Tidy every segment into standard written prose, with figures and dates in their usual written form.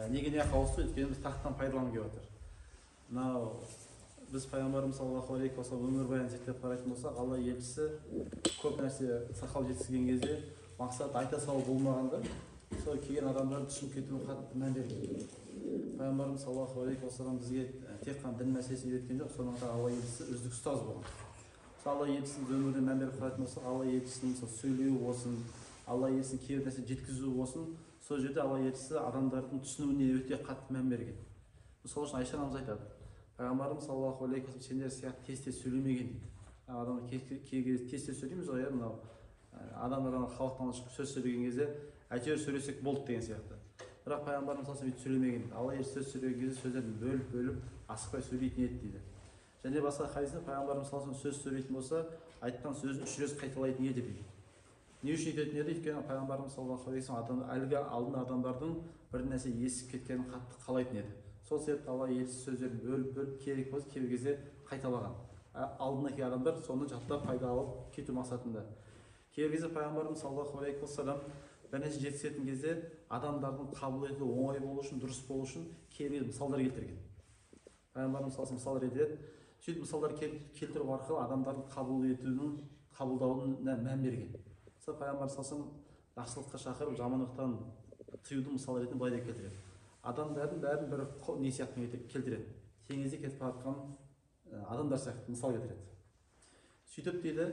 Неге не ауысты? Өйткені біз тақтан пайдаланып келіп жатыр. Мынау біз пайғамбарымыз саллаллаху алейхи уассалам өмірбаянын зерттеп қарайтын болсақ, Алла елшісі көп нәрсе сақал жеткізген кезде мақсат айта салу болмағанда, сол келген адамдардың түсініп кетуіне қатты мән берген. Пайғамбарымыз саллаллаху алейхи уассалам бізге тек қана дін мәселесін үйреткен жоқ, сонымен қатар Алла елшісі үздік ұстаз болған. Алла елшісінің өміріне мән беріп қарайтын болсақ, Алла елшісінің мысалы сөйлеуі болсын, Алла елшісінің кейбір нәрсе жеткізуі болсын, сол жерде Алла елшісі адамдардың түсінуіне өте қатты мән берген. Сол үшін Айша анамыз айтады, пайғамбарымыз саллаллаху алейхи уассалам сендер сияқты тез-тез сөйлемеген дейді. Адамдар кей кезде тез-тез сөйлейміз ғой, мынау адамдар халықтан сөз сөйлеген кезде әйтеуір сөйлесек болды деген сияқты. Бірақ пайғамбарымыз саллаллаху алейхи уассалам өйтіп сөйлемеген дейді. Алла елшісі сөз сөйлеген кезде сөздерін бөліп-бөліп асықпай сөйлейтін еді дейді. Және басқа хадисте пайғамбарымыз саллаллаху алейхи уассалам сөз сөйлейтін болса, айтқан сөзін 3 рет қайталайтын еді дейді. Не үшін өйтетін еді? Өйткені пайғамбарымыз саллаллаху алейхи уассалам әлгі алдын адамдардың бір нәрсе естіп кеткенін қатты қалайтын еді. Сол себепті Алла елшісі сөздерін бөліп-бөліп керек болса кейбір кезде қайталаған. Алдына келген адамдар соны жаттап пайда алып кету мақсатында. Кейбір кезде пайғамбарымыз саллаллаху алейхи уассалам бір нәрсе жеткізетін кезде адамдардың қабыл етуі оңай болу үшін, дұрыс болу үшін кейбір мысалдар келтірген. Пайғамбарымыз саллаллаху алейхи мысал ретінде сөйтіп мысалдар келтіру арқылы адамдардың қабыл етуінің, қабылдауына мән берген. Мысалы пайғамбар саллаллаху алейхи вассалам жақсылыққа шақырып, жамандықтан тыюдың мысал ретінде былай деп келтіреді. Адамдардың бәрін бір не сияқты келтіреді. Теңізде кетіп бара жатқан адамдар сияқты мысал келтіреді. Сөйтіп дейді,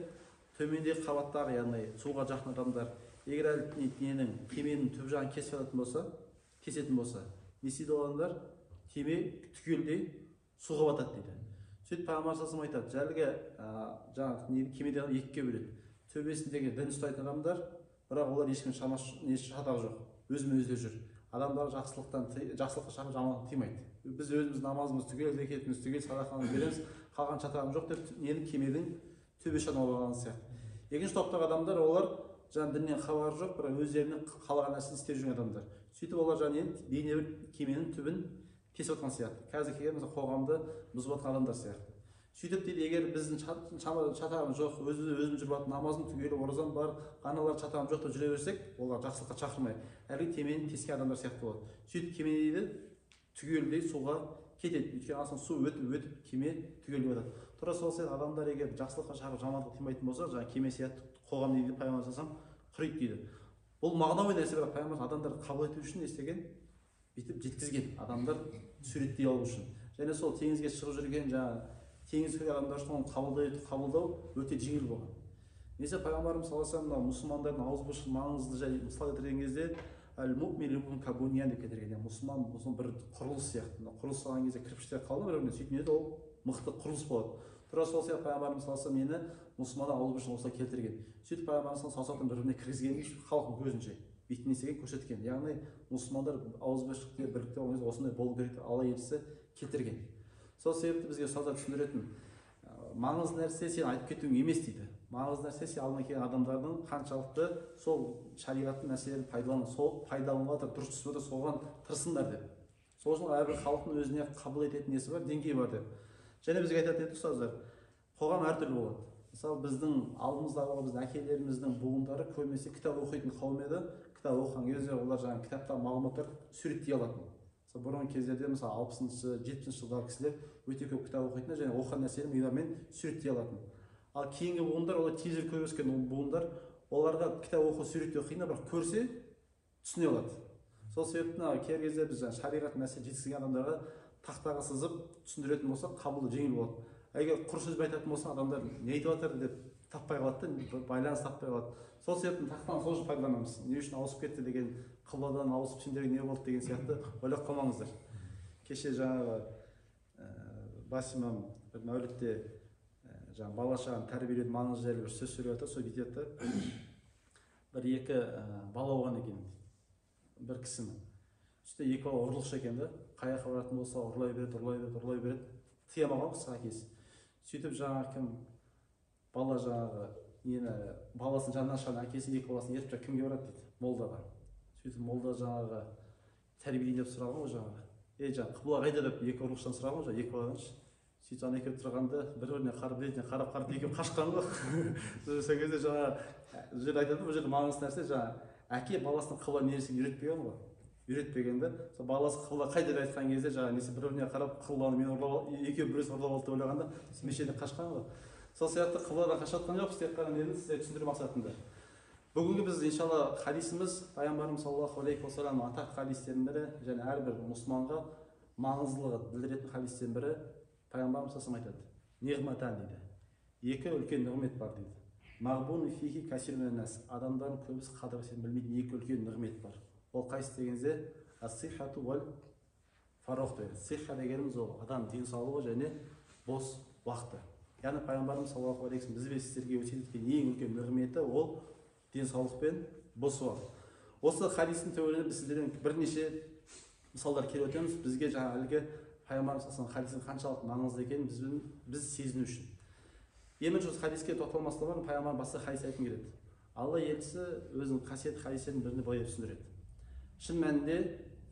төмендегі қабаттағы, яғни суға жақын адамдар, егер әлі ненің, кеменің түп жағын кесіп алатын болса, кесетін болса, не істейді ол адамдар? Кеме түгелдей суға батады дейді. Сөйтіп пайғамбар саллаллаху алейхи вассалам айтады, жәлгі, жаңағы кемедегі адам екіге бөледі. Төбесіндегі дін ұстайтын адамдар, бірақ олар ешкім шамасы, несі шатағы жоқ, өзімен өздері жүр. Адамдар жақсылыққа шақырып жамандықтан тыймайды. Біз өзіміз намазымыз түгел, зекетіміз түгел, садақамызды береміз, қалған шатағым жоқ деп нені кемедің төбе жағына алған сияқты. Екінші топтағы адамдар, олар жаңа діннен хабары жоқ, бірақ өздерінің қалаған нәрсені істеп жүрген адамдар. Сөйтіп олар жаңа нені бейне бір кеменің түбін кесіп жатқан сияқты. Қазір келген мысалы қоғамды бұзып жатқан адамдар сияқты. Сөйтіп дейді, егер біздің шатағымыз жоқ, өзіміз жүріп жатқан намазым түгел, оразам бар, аналар шатағым жоқ деп жүре берсек, олар жақсылыққа шақырмай, әлгі кемені тескен адамдар сияқты болады. Сөйтіп кеме дейді түгелдей суға кетеді. Өйткені астынан су өтіп, өтіп кеме түгелдей батады. Тура сол сияқты адамдар егер жақсылыққа шақырып жамандыққа тыймайтын болса, жаңа кеме сияқты қоғам дейді, пайғамбар саллаллаху алейхи вассалам құриды дейді. Бұл мағынауи нәрсе, бірақ пайғамбар адамдарды қабыл ету үшін не істеген? Бүйтіп жеткізген, адамдар суреттей алу үшін. Және сол теңізге шығып жүрген жаңа теңіз көрген адамдар үшін оны қабылдау өте жеңіл болған. Немесе пайғамбарымыз саллаллаху алейхи вассалам мынау мұсылмандардың ауызбіршілік маңызды жай мысал келтірген кезде әл-муъмин либун кабуньян деп келтірген. Яғни мұсылман болсын бір құрылыс сияқты. Мына құрылыс салған кезде кірпіштер қалды бір-біріне, сөйтіп не еді, ол мықты құрылыс болады. Тура сол сияқты пайғамбарымыз саллаллаху алейхи вассалам мені мұсылмандар ауызбіршілік осылай келтірген. Сөйтіп пайғамбарымыз саллаллаху алейхи вассалам саусақтан бір-біріне кіргізген халықтың көзінше бетіне істеген көрсеткен. Яғни мұсылмандар ауызбіршілікте бірлікте болған кезде осындай болу керек деп Алла елшісі келтірген. Сол себепті бізге ұстаздар түсіндіретін, маңызды нәрсе сен айтып кетуің емес дейді. Маңызды нәрсе сен алдына келген адамдардың қаншалықты сол шариғаттың нәрселерін пайдаланып, сол пайдаланып жатыр, дұрыс түсініп жатыр, соған тырысыңдар деп. Сол үшін әрбір халықтың өзіне қабыл ететін несі бар, деңгейі бар деп. Және бізге айтатын еді ұстаздар, қоғам әртүрлі болады. Мысалы біздің алдымыздағы біздің әкелеріміздің буындары көбінесе кітап оқитын қауым еді. Кітап оқыған кезде олар жаңағы кітаптағы мағлұматтар суреттей алатын. Мысалы бұрынғы кездерде мысалы алпысыншы, жетпісінші жылдағы кісілер өте көп кітап оқитын және оқыған нәрсені миларымен суреттей алатын. Ал кейінгі буындар, олар телевизор көріп өскен буындар, оларға кітап оқу суреттеу қиын, бірақ көрсе түсіне алады. Сол себепті мына кейбір кезде біз жаңа шариғат нәрсе жеткізген адамдарға тақтаға сызып түсіндіретін болсақ, қабылдау жеңіл болады. Егер құр сөзбен айтатын болсаң, адамдар не айтып жатыр деп таппай қалады да, байланыс таппай қалады. Сол себептен тақтаны сол үшін пайдаланамыз. Не үшін ауысып кетті деген, қыбладан ауысып сендерге не болды деген сияқты ойлап қалмаңыздар. Кеше жаңағы бас имам бір мәулітте жаңағы бала шағаны тәрбиелеудің маңызы жайлы бір сөз сөйлеп жатыр, сол бүйтеді да, бір екі бала болған екен бір кісінің. Сөйтсе екі бала ұрлықшы екен да, қай жаққа баратын болса ұрлай береді, ұрлай береді, ұрлай береді. Тыя алмаған қысқа әкесі. Сөйтіп жаңағы кім бала жаңағы нені баласын жанынан шығарған әкесі екі баласын ертіп жаңағы кімге барады дейді, молдаға. Сөйтіп молда жаңағы тәрбиелейін деп сұраған ғой жаңағы. Ей жаңағы қыбла қайда деп екі ұрлықшыдан сұраған ғой жаңағы екі баладан. Сөйтіп ана екеуі тұрғанда бір-біріне қарап, бетіне қарап қарап екеуі қашқан ғой. Сол кезде жаңағы бұл жерде айтады, бұл жерде маңызды нәрсе жаңағы әке баласының қыбла нересін үйретпеген ғой. Үйретпеген да. Сол баласы қыбла қайда деп айтқан кезде жаңағы несі бір біріне қарап қыбланы мен ұрлап, екеуі біреусі ұрлап алды деп ойлағанда мешіттен қашқан ғой. Сол сияқты қыбладан қашып жатқан жоқпыз, тек қана нені сіздерге түсіндіру мақсатында. Бүгінгі біз иншалла хадисіміз пайғамбарымыз саллаллаху алейхи уассалам атақты хадистердің бірі және әрбір мұсылманға маңыздылығы білдіретін хадистердің бірі. Пайғамбарымыз саллаллаху айтады: "Ниғматан" дейді. Екі үлкен нығмет бар дейді. Мағбун фихи касир минан нас. Адамдардың көбісі қадір қасиетін білмейтін екі үлкен нығмет бар. Ол қайсысы дегенде, ас-сихату уал фарох деген. Сиха дегеніміз ол адам денсаулығы және бос уақыты. Яғни пайғамбарымыз саллаллаху алейхи уассалам бізбен сіздерге өсиет еткен ең үлкен нығметі ол денсаулық пен бос уақыт. Осы хадистің төңірегінде біз сіздерден бірнеше мысалдар келіп өтеміз. Бізге жаңа әлгі пайғамбарымыз саллаллаху алейхи уассалам хадисінің қаншалықты маңызды екенін біз сезіну үшін. Ең бірінші осы хадиске тоқталмастан бұрын пайғамбар басқа хадис айтқым келеді. Алла елшісі өзінің қасиетті хадистерінің бірінде былай деп түсіндіреді. Шын мәнінде,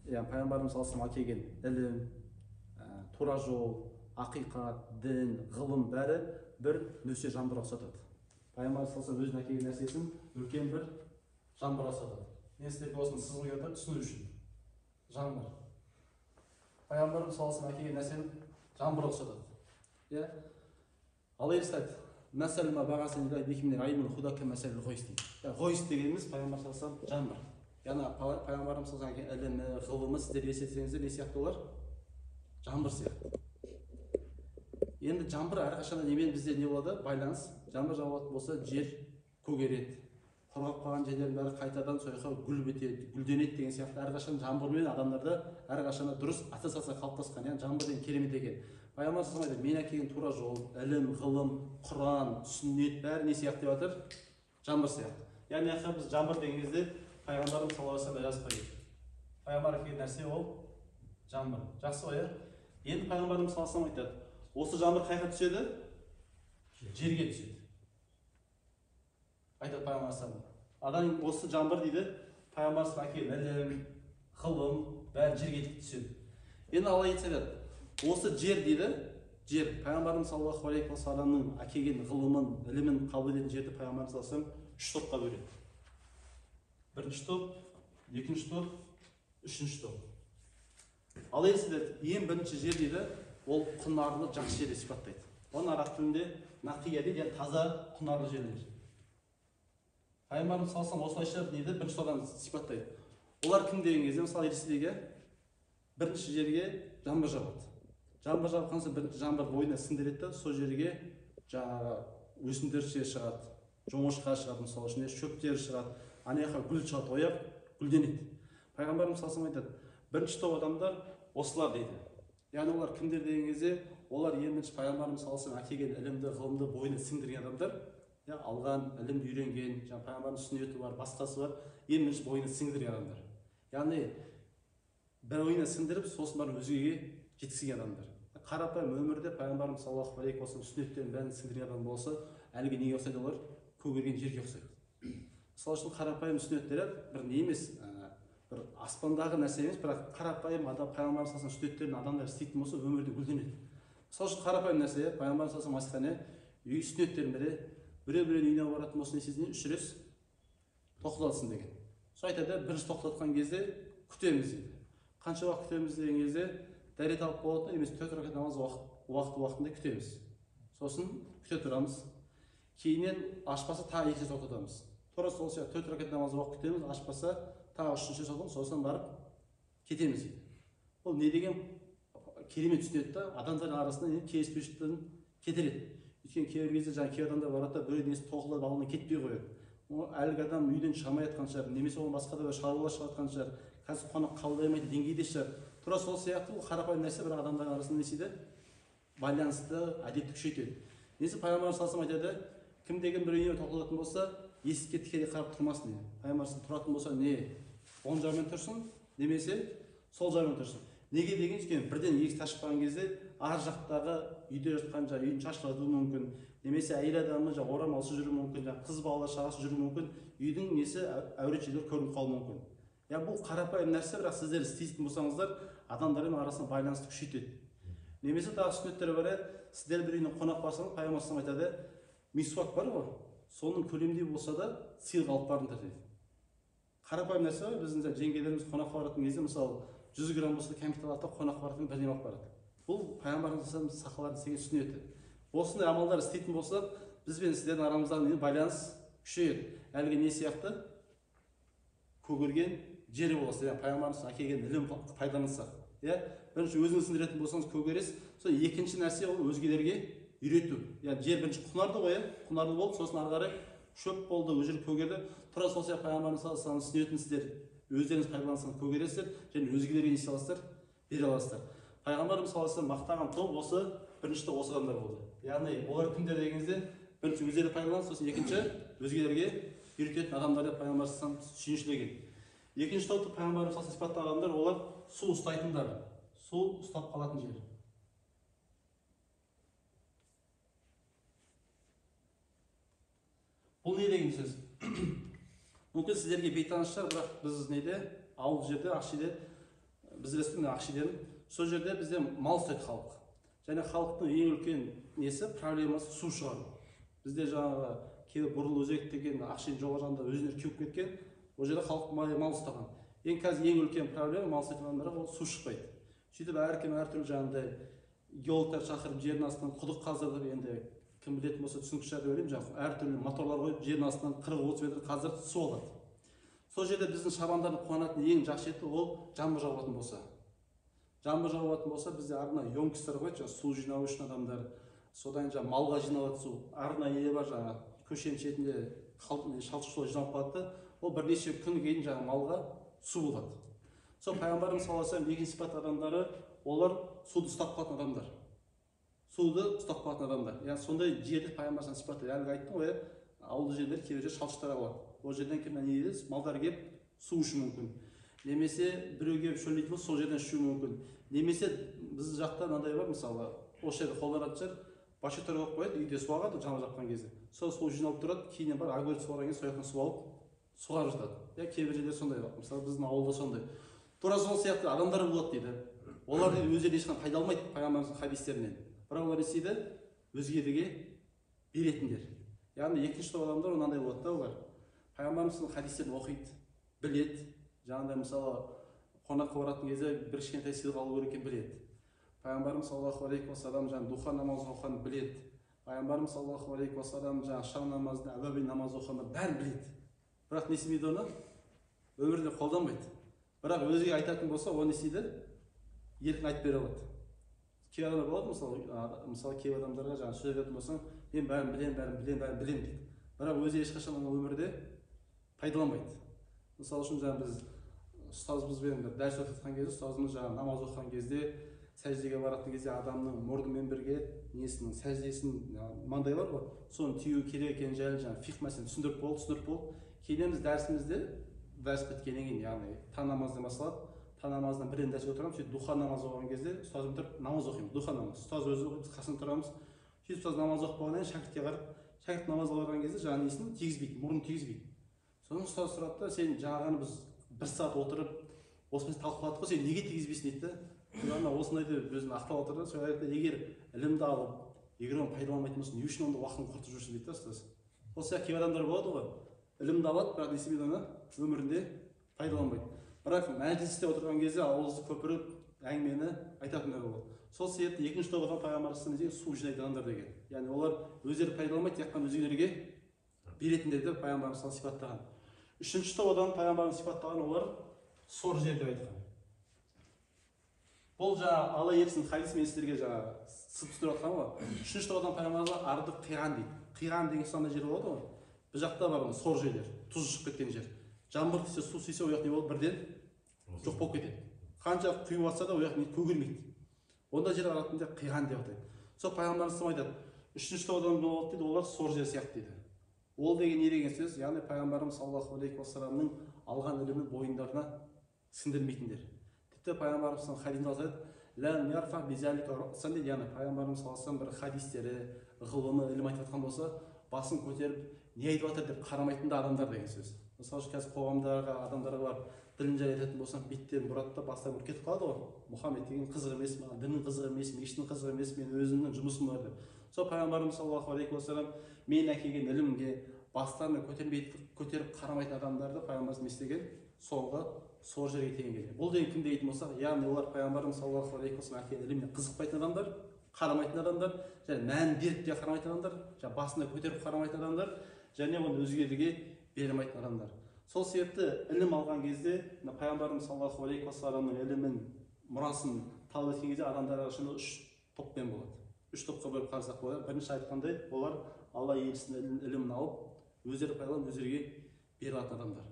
яғни пайғамбарымыз саллаллаху алейхи уассалам әкелген ілім, тура жол, ақиқат, дін, ғылым бәрі бір нөсер жаңбырға ұқсатады. Пайғамбарымыз саллаллаху алейхи уассалам өзінің әкелген нәрсесін үлкен бір жаңбырға ұқсатады. Мен сіздерге осыны сызғым келіп отыр түсіну үшін. Жаңбыр. Пайғамбарымыз саллаллаху алейхи уассалам әкелген нәрсені жаңбырға ұқсатады. Иә? Алла елшісі айтты: "Мәсәл ма бағасын иләһи бихи минал илми вал худа ка мәсәлил ғойс" дейді. Ғойс дегеніміз пайғамбар саллаллаху алейхи уассалам жаңбыр. Яғни пайғамбарымыз саллаллаху алейхи уассалам ілімі, ғылымы сіздер елестетсеңіздер не сияқты олар? Жаңбыр сияқты. Енді жаңбыр әрқашанда немен бізде не болады? Байланыс. Жаңбыр жауатын болса жер көгереді. Құрғап қалған жерлердің бәрі қайтадан сол жаққа гүл бітеді, гүлденеді деген сияқты. Әрқашан жаңбырмен адамдарда әрқашанда дұрыс ассоциация қалыптасқан. Яғни жаңбыр деген керемет екен. Пайғамбар саллаллаху алейхи уассалам айтады: мен әкелген тура жол, ілім, ғылым, Құран, сүннет бәрі не сияқты деп жатыр? Жаңбыр сияқты. Яғни ақыры біз жаңбыр деген кезде пайғамбарымыз саллаллаху алейхи уассалам жазып қойды. Пайғамбар әкелген нәрсе ол жаңбыр. Жақсы ғой, иә? Енді пайғамбарымыз саллаллаху алейхи уассалам айтады: осы жаңбыр қай жаққа түседі? Жерге түседі. Айтады пайғамбар саллаллаху алейхи уассалам. Адам осы жаңбыр дейді, пайғамбар саллаллаху алейхи уассалам әкелген ілім, ғылым бәрі жерге түседі. Енді Алла елшісі айтады: осы жер дейді, жер пайғамбарымыз саллаллаху алейхи уассаламның әкелген ғылымын, ілімін қабыл ететін жерді пайғамбарымыз саллаллаху алейхи уассалам үш топқа бөледі. Бірінші топ, екінші топ, үшінші топ. Алла елшісі айтады, ең бірінші жер дейді, ол құнарлы жақсы жер деп сипаттайды. Оны араб тілінде нақия дейді, яғни таза құнарлы жерлер. Пайғамбарымыз саллаллаху алейхи уассалам осылайша дейді, бірінші топтан сипаттайды. Олар кім деген кезде, мысалы елестетейік, бірінші жерге жаңбыр жауады. Жаңбыр жауған соң бірінші жаңбыр бойына сіңдіреді да, сол жерге жаңағы өсімдіктер шығады, жоңышқа шығады, мысалы үшін шөптер шығады, ана жаққа гүл шығады, ояқ гүлденеді. Пайғамбарымыз саллаллаху алейхи уассалам айтады, бірінші топ адамдар осылар дейді. Яғни олар кімдер деген кезде, олар ең бірінші пайғамбарымыз саллаллаху алейхи уассалам әкелген ілімді, ғылымды бойына сіңдірген адамдар, алған ілімді үйренген, жаңағы пайғамбардың сүннеті бар, басқасы бар, ең бірінші бойына сіңдірген адамдар. Яғни бойына сіңдіріп, сосын барып өзгеге жеткізген адамдар. Қарапайым өмірде пайғамбарымыз саллаллаху алейхи уассалам сүннеттерін бәрін сіңдірген адам болса, әлгі неге ұқсайды олар? Көгерген жерге ұқсайды. Мысалы үшін қарапайым сүннеттері бір не емес, бір аспандағы нәрсе емес, бірақ қарапайым адам пайғамбарымыз саллаллаху алейхи уассалам сүннеттерін адамдар істейтін болса, өмірде гүлденеді. Мысалы үшін қарапайым нәрсе, пайғамбарымыз саллаллаху алейхи уассалам үй сүннеттерінің бірі, біреу біреудің үйіне баратын болса, не істесін, үш рет тоқтатсын деген. Сол айтады, бірінші тоқтатқан кезде күтеміз дейді. Қанша уақыт күтеміз деген кезде, дәрет алып болады немесе 4 ракат намаз уақытында күтеміз. Сосын күте тұрамыз. Кейіннен ашпаса тағы екі рет тоқтатамыз. Тура сол сияқты 4 ракат намаз уақыт күтеміз, ашпаса тағы үшінші рет тоқтатамыз, сосын барып кетеміз дейді. Бұл не деген керемет сүннет та, адамдардың арасында келіспеушіліктен кетіреді. Өйткені кейбір кезде жаңағы кейбір адамдар барады да, біреудің несі тоқылдап алдынан кетпей қояды. Ол әлгі адам үйден шыға алмай жатқан шығар, немесе оның басқа да бір шаруалар шығып жатқан шығар, қазір қонақ қабылдай алмайтын деңгейде шығар. Тура сол сияқты бұл қарапайым нәрсе бір адамдардың арасында не істейді? Байланысты, әдетті күшейтеді. Несі пайғамбарымыз саллаллаху алейхи уассалам айтады, кім деген бір үйіне тоқталатын болса, есікке тікелей қарап тұрмасын дейді. Пайғамбар тұратын болса, не оң жағымен тұрсын, немесе сол жағымен тұрсын. Неге деген, өйткені бірден есік ашып қалған кезде ар жақтағы үйде жатқан жаңағы үйдің шашылатуы мүмкін, немесе әйел адамы жаңағы орамалсыз жүруі мүмкін, жаңағы қыз балалар шағасы жүруі мүмкін, үйдің несі әурет жерлер көрініп қалуы мүмкін. Яғни бұл қарапайым нәрсе, бірақ сіздер істейтін болсаңыздар, адамдармен арасында байланысты күшейтеді. Немесе тағы сүннеттер бар, сіздер бір үйіне қонақ барсаңыз, пайғамбар саллаллаху алейхи вассалам айтады, мисуак бар ғой, соның көлеміндей болса да сыйлық алып барыңдар дейді. Қарапайым нәрсе ғой, біздің жеңгелеріміз қонаққа баратын кезде, мысалы, 100 грамм болса да кәмпит алады да қонаққа баратын бірдеме алып барады. Бұл пайғамбарымыз сахабалардың істеген сүннеті. Осындай амалдар істейтін болсақ, біз бен сіздердің арамыздағы байланыс күшейеді. Әлгі не сияқты? Көгерген жері болса, яғни пайғамбарымыз әкелген ілім пайдалансақ, иә? Бірінші өзіңіз сіңдіретін болсаңыз көгересіз. Сол екінші нәрсе ол өзгелерге үйрету. Яғни жер бірінші құнарды ғой, иә? Құнарлы болды, сосын ары қарай шөп болды, ол жер көгерді. Тура сол сияқты пайғамбарымыз саллаллаху алейхи вассалам сүннетін сіздер өздеріңіз пайдалансаңыз көгересіздер және өзгелерге не істей аласыздар? Бере аласыздар. Пайғамбарымыз саллаллаху алейхи вассалам мақтаған топ осы бірінші топ осы адамдар болды. Яғни олар кімдер дегенде, бірінші өздері пайдаланады, сосын екінші өзгелерге үйрететін адамдар деп пайғамбарымыз саллаллаху алейхи вассалам сүйіншілеген. Екінші топты пайғамбарымыз саллаллаху алейхи вассалам сипаттаған адамдар олар су ұстайтындар, су ұстап қалатын жер. Бұл не деген сөз? Мүмкін сіздерге бейтаныс шығар, бірақ біз неде, ауыл жерде, Ақшиде, біз білесіз бе, Ақшиден, сол жерде бізде мал ұстайды халық. Және халықтың ең үлкен несі, проблемасы су шығару. Бізде жаңағы кейбір Бұрыл өзек деген Ақшидің жоғары жағында өзендер кеуіп кеткен, ол жерде халық мал ұстаған. Ең қазір ең үлкен проблема мал ұстайтын адамдарға ол су шықпайды. Сөйтіп әркім әртүрлі жаңағыдай геологтар шақырып жердің астынан құдық қаздырып, енді кім білетін болса түсінікті шығар деп ойлаймын, жаңағы әртүрлі моторлар қойып жердің астынан 40-30 метр қаздырып су алады. Сол жерде біздің шабандардың қуанатын ең жақсы жері ол жаңбыр жауатын болса. Жаңбыр жауатын болса бізде арнайы емкостьтар қояды, жаңағы су жинау үшін адамдар. Содан жаңағы малға жиналады су. Арнайы не бар, жаңағы көшенің шетінде шалшық су жиналып қалады да, ол бірнеше күн кейін жаңағы малға су болады. Сол пайғамбарымыз саллаллаху алейхи вассалам екінші сипат адамдары олар суды ұстап қалатын адамдар. Суды ұстап қалатын адамдар. Яғни сондай жерді пайғамбарымыз сипаттайды. Әлгі айттым ғой, ауылды жерлер кейбір жер шалшықтар болады. Ол жерден кім не дейді? Малдар келіп су ішуі мүмкін. Немесе біреу келіп шөлдейтін болса, сол жерден ішуі мүмкін. Немесе біздің жақта мынандай бар, мысалы, осы жерде қолданатын шығар, башектер қойып қояды, үйде су ағады, жаңбыр жауған кезде. Сол су жиналып тұрады, кейіннен барып огород суарған кезде сол жақтан су алып суғарып жатады. Иә, кейбір жерде сондай бар. Мысалы, біздің ауылда сондай. Тура сол сияқты адамдар болады дейді. Олар дейді өздері ешқандай пайда алмайды пайғамбарымыздың хадистерінен. Бірақ олар не істейді? Өзгелерге беретіндер. Яғни екінші топ адамдар мынандай болады да, олар пайғамбарымыздың хадистерін оқиды, біледі. Жаңағыдай мысалы қонаққа баратын кезде бір кішкентай сыйлық алу керек екенін біледі. Пайғамбарымыз саллаллаху алейхи уассалам жаңағы духа намазын оқығанын біледі. Пайғамбарымыз саллаллаху алейхи уассалам жаңағы шам намазын, әбәби намаз оқығанын бәрін біледі. Бірақ не істемейді оны? Өмірде қолданбайды. Бірақ өзге айтатын болса, оны не істейді? Еркін айтып бере алады. Кей адамдар болады, мысалы кейбір адамдарға жаңағы сөз айтатын болсаң, мен бәрін білемін, бәрін білемін, бәрін білемін дейді. Бірақ өзі ешқашан оны өмірде пайдаланбайды. Мысалы үшін жаңағы біз ұстазымызбен бір дәріс өтіп жатқан кезде, ұстазымыз жаңағы намаз оқыған кезде, сәждеге баратын кезде адамның мұрнымен бірге несінің сәждесін маңдайы бар ғой, соны тию керек екенін жайлы жаңағы фиқх мәселені түсіндіріп болды. Кейіннен біз дәрісімізде, дәріс біткеннен кейін, яғни таң намазынан басталады, таң намазынан бірден дәріске отырамыз, сөйтіп духа намазы оқыған кезде ұстазым тұрып намаз оқимыз, духа намаз. Ұстаз өзі оқиды, біз қасында тұрамыз. Сөйтіп ұстаз намаз оқып болғаннан кейін шәкіртке қарап, шәкірт намазға барған кезде жаңағы несін тигізбейді, мұрнын тигізбейді. Содан ұстаз сұрады да, сен жаңағыны біз бір сағат отырып осымен талқыладық қой, сен неге тигізбейсің дейді да. Ана осындай деп өзін ақтап отыр да, сол айтады, егер ілімді алып, егер оны пайдаланбайтын болсаң, не үшін онда уақытын құртып жүрсің дейді да ұстаз. Сол сияқты кейбір адамдар болады ғой, ілімді алады, бірақ не істемейді оны өмірінде пайдаланбайды. Бірақ мәжілісте отырған кезде ауызды көпіріп әңгімені айтатындар болады. Сол себепті екінші тобға пайғамбарымыз деген су жинайтын адамдар деген. Яғни олар өздері пайдаланбайды, тек қана өзгелерге беретіндер деп пайғамбарымыз сипаттаған. Үшінші топ адам пайғамбарымыз сипаттаған, олар сор жер деп айтқан. Бұл жаңа Алла елшісінің хадисі, мен сіздерге жаңа сып түсіндіріп жатқаным ғой. Үшінші топ адам пайғамбарымыз арды қиған дейді. Қиған деген сондай жер болады ғой. Бұл жақта бар сор жерлер, тұз шығып кеткен жер. Жаңбыр тисе, су сисе, ол жақ не болады? Бірден жоқ болып кетеді. Қанша құйып жатса да ол жақ не көгермейді. Онда жер арасында қиған деп атайды. Сол пайғамбарымыз айтады, үшінші топ адам болады дейді, олар сор жер сияқты дейді. Ол деген не деген сөз? Яғни пайғамбарымыз саллаллаху алейхи уассаламның алған ілімін бойындарына сіңдірмейтіндер. Тіпті пайғамбарымыздың хадисінде айтады, лә ярфа бизалика расан дейді. Яғни пайғамбарымыз саллаллаху алейхи уассалам бір хадистері, ғылымы, ілім айтып жатқан болса, басын көтеріп не айтып жатыр деп қарамайтын да адамдар деген сөз. Мысалы үшін қазір қоғамдағы адамдарға барып дінін жайлы айтатын болсаң, беттерін бұрады да бастан бұрып кетіп қалады ғой. Мұхаммед деген қызық емес, маған діннің қызық емес, мешіттің қызық емес, мен өзімнің жұмысым бар деп. Сол пайғамбарымыз саллаллаху алейхи уассалам мен әкелген ілімге бастарын көтеріп қарамайтын адамдарды пайғамбарымыз не істеген? Соңғы сор жерге теңеген. Бұл деген кім дейтін болсақ, яғни олар пайғамбарымыз саллаллаху алейхи уассалам әкелген іліміне қызықпайтын адамдар, қарамайтын адамдар, және мән беріп те қарамайтын адамдар, және басына көтеріп қарамайтын адамдар, және оны өзгелерге бере алмайтын адамдар. Сол себепті ілім алған кезде мына пайғамбарымыз саллаллаху алейхи уассаламның ілімін, мұрасын талап еткен кезде адамдар арасында үш топпен болады. Үш топқа бөліп қарасақ болады. Бірінші айтқандай, олар Алла елшісінің ілімін алып, өздері пайдаланып, өздерге бере алатын адамдар.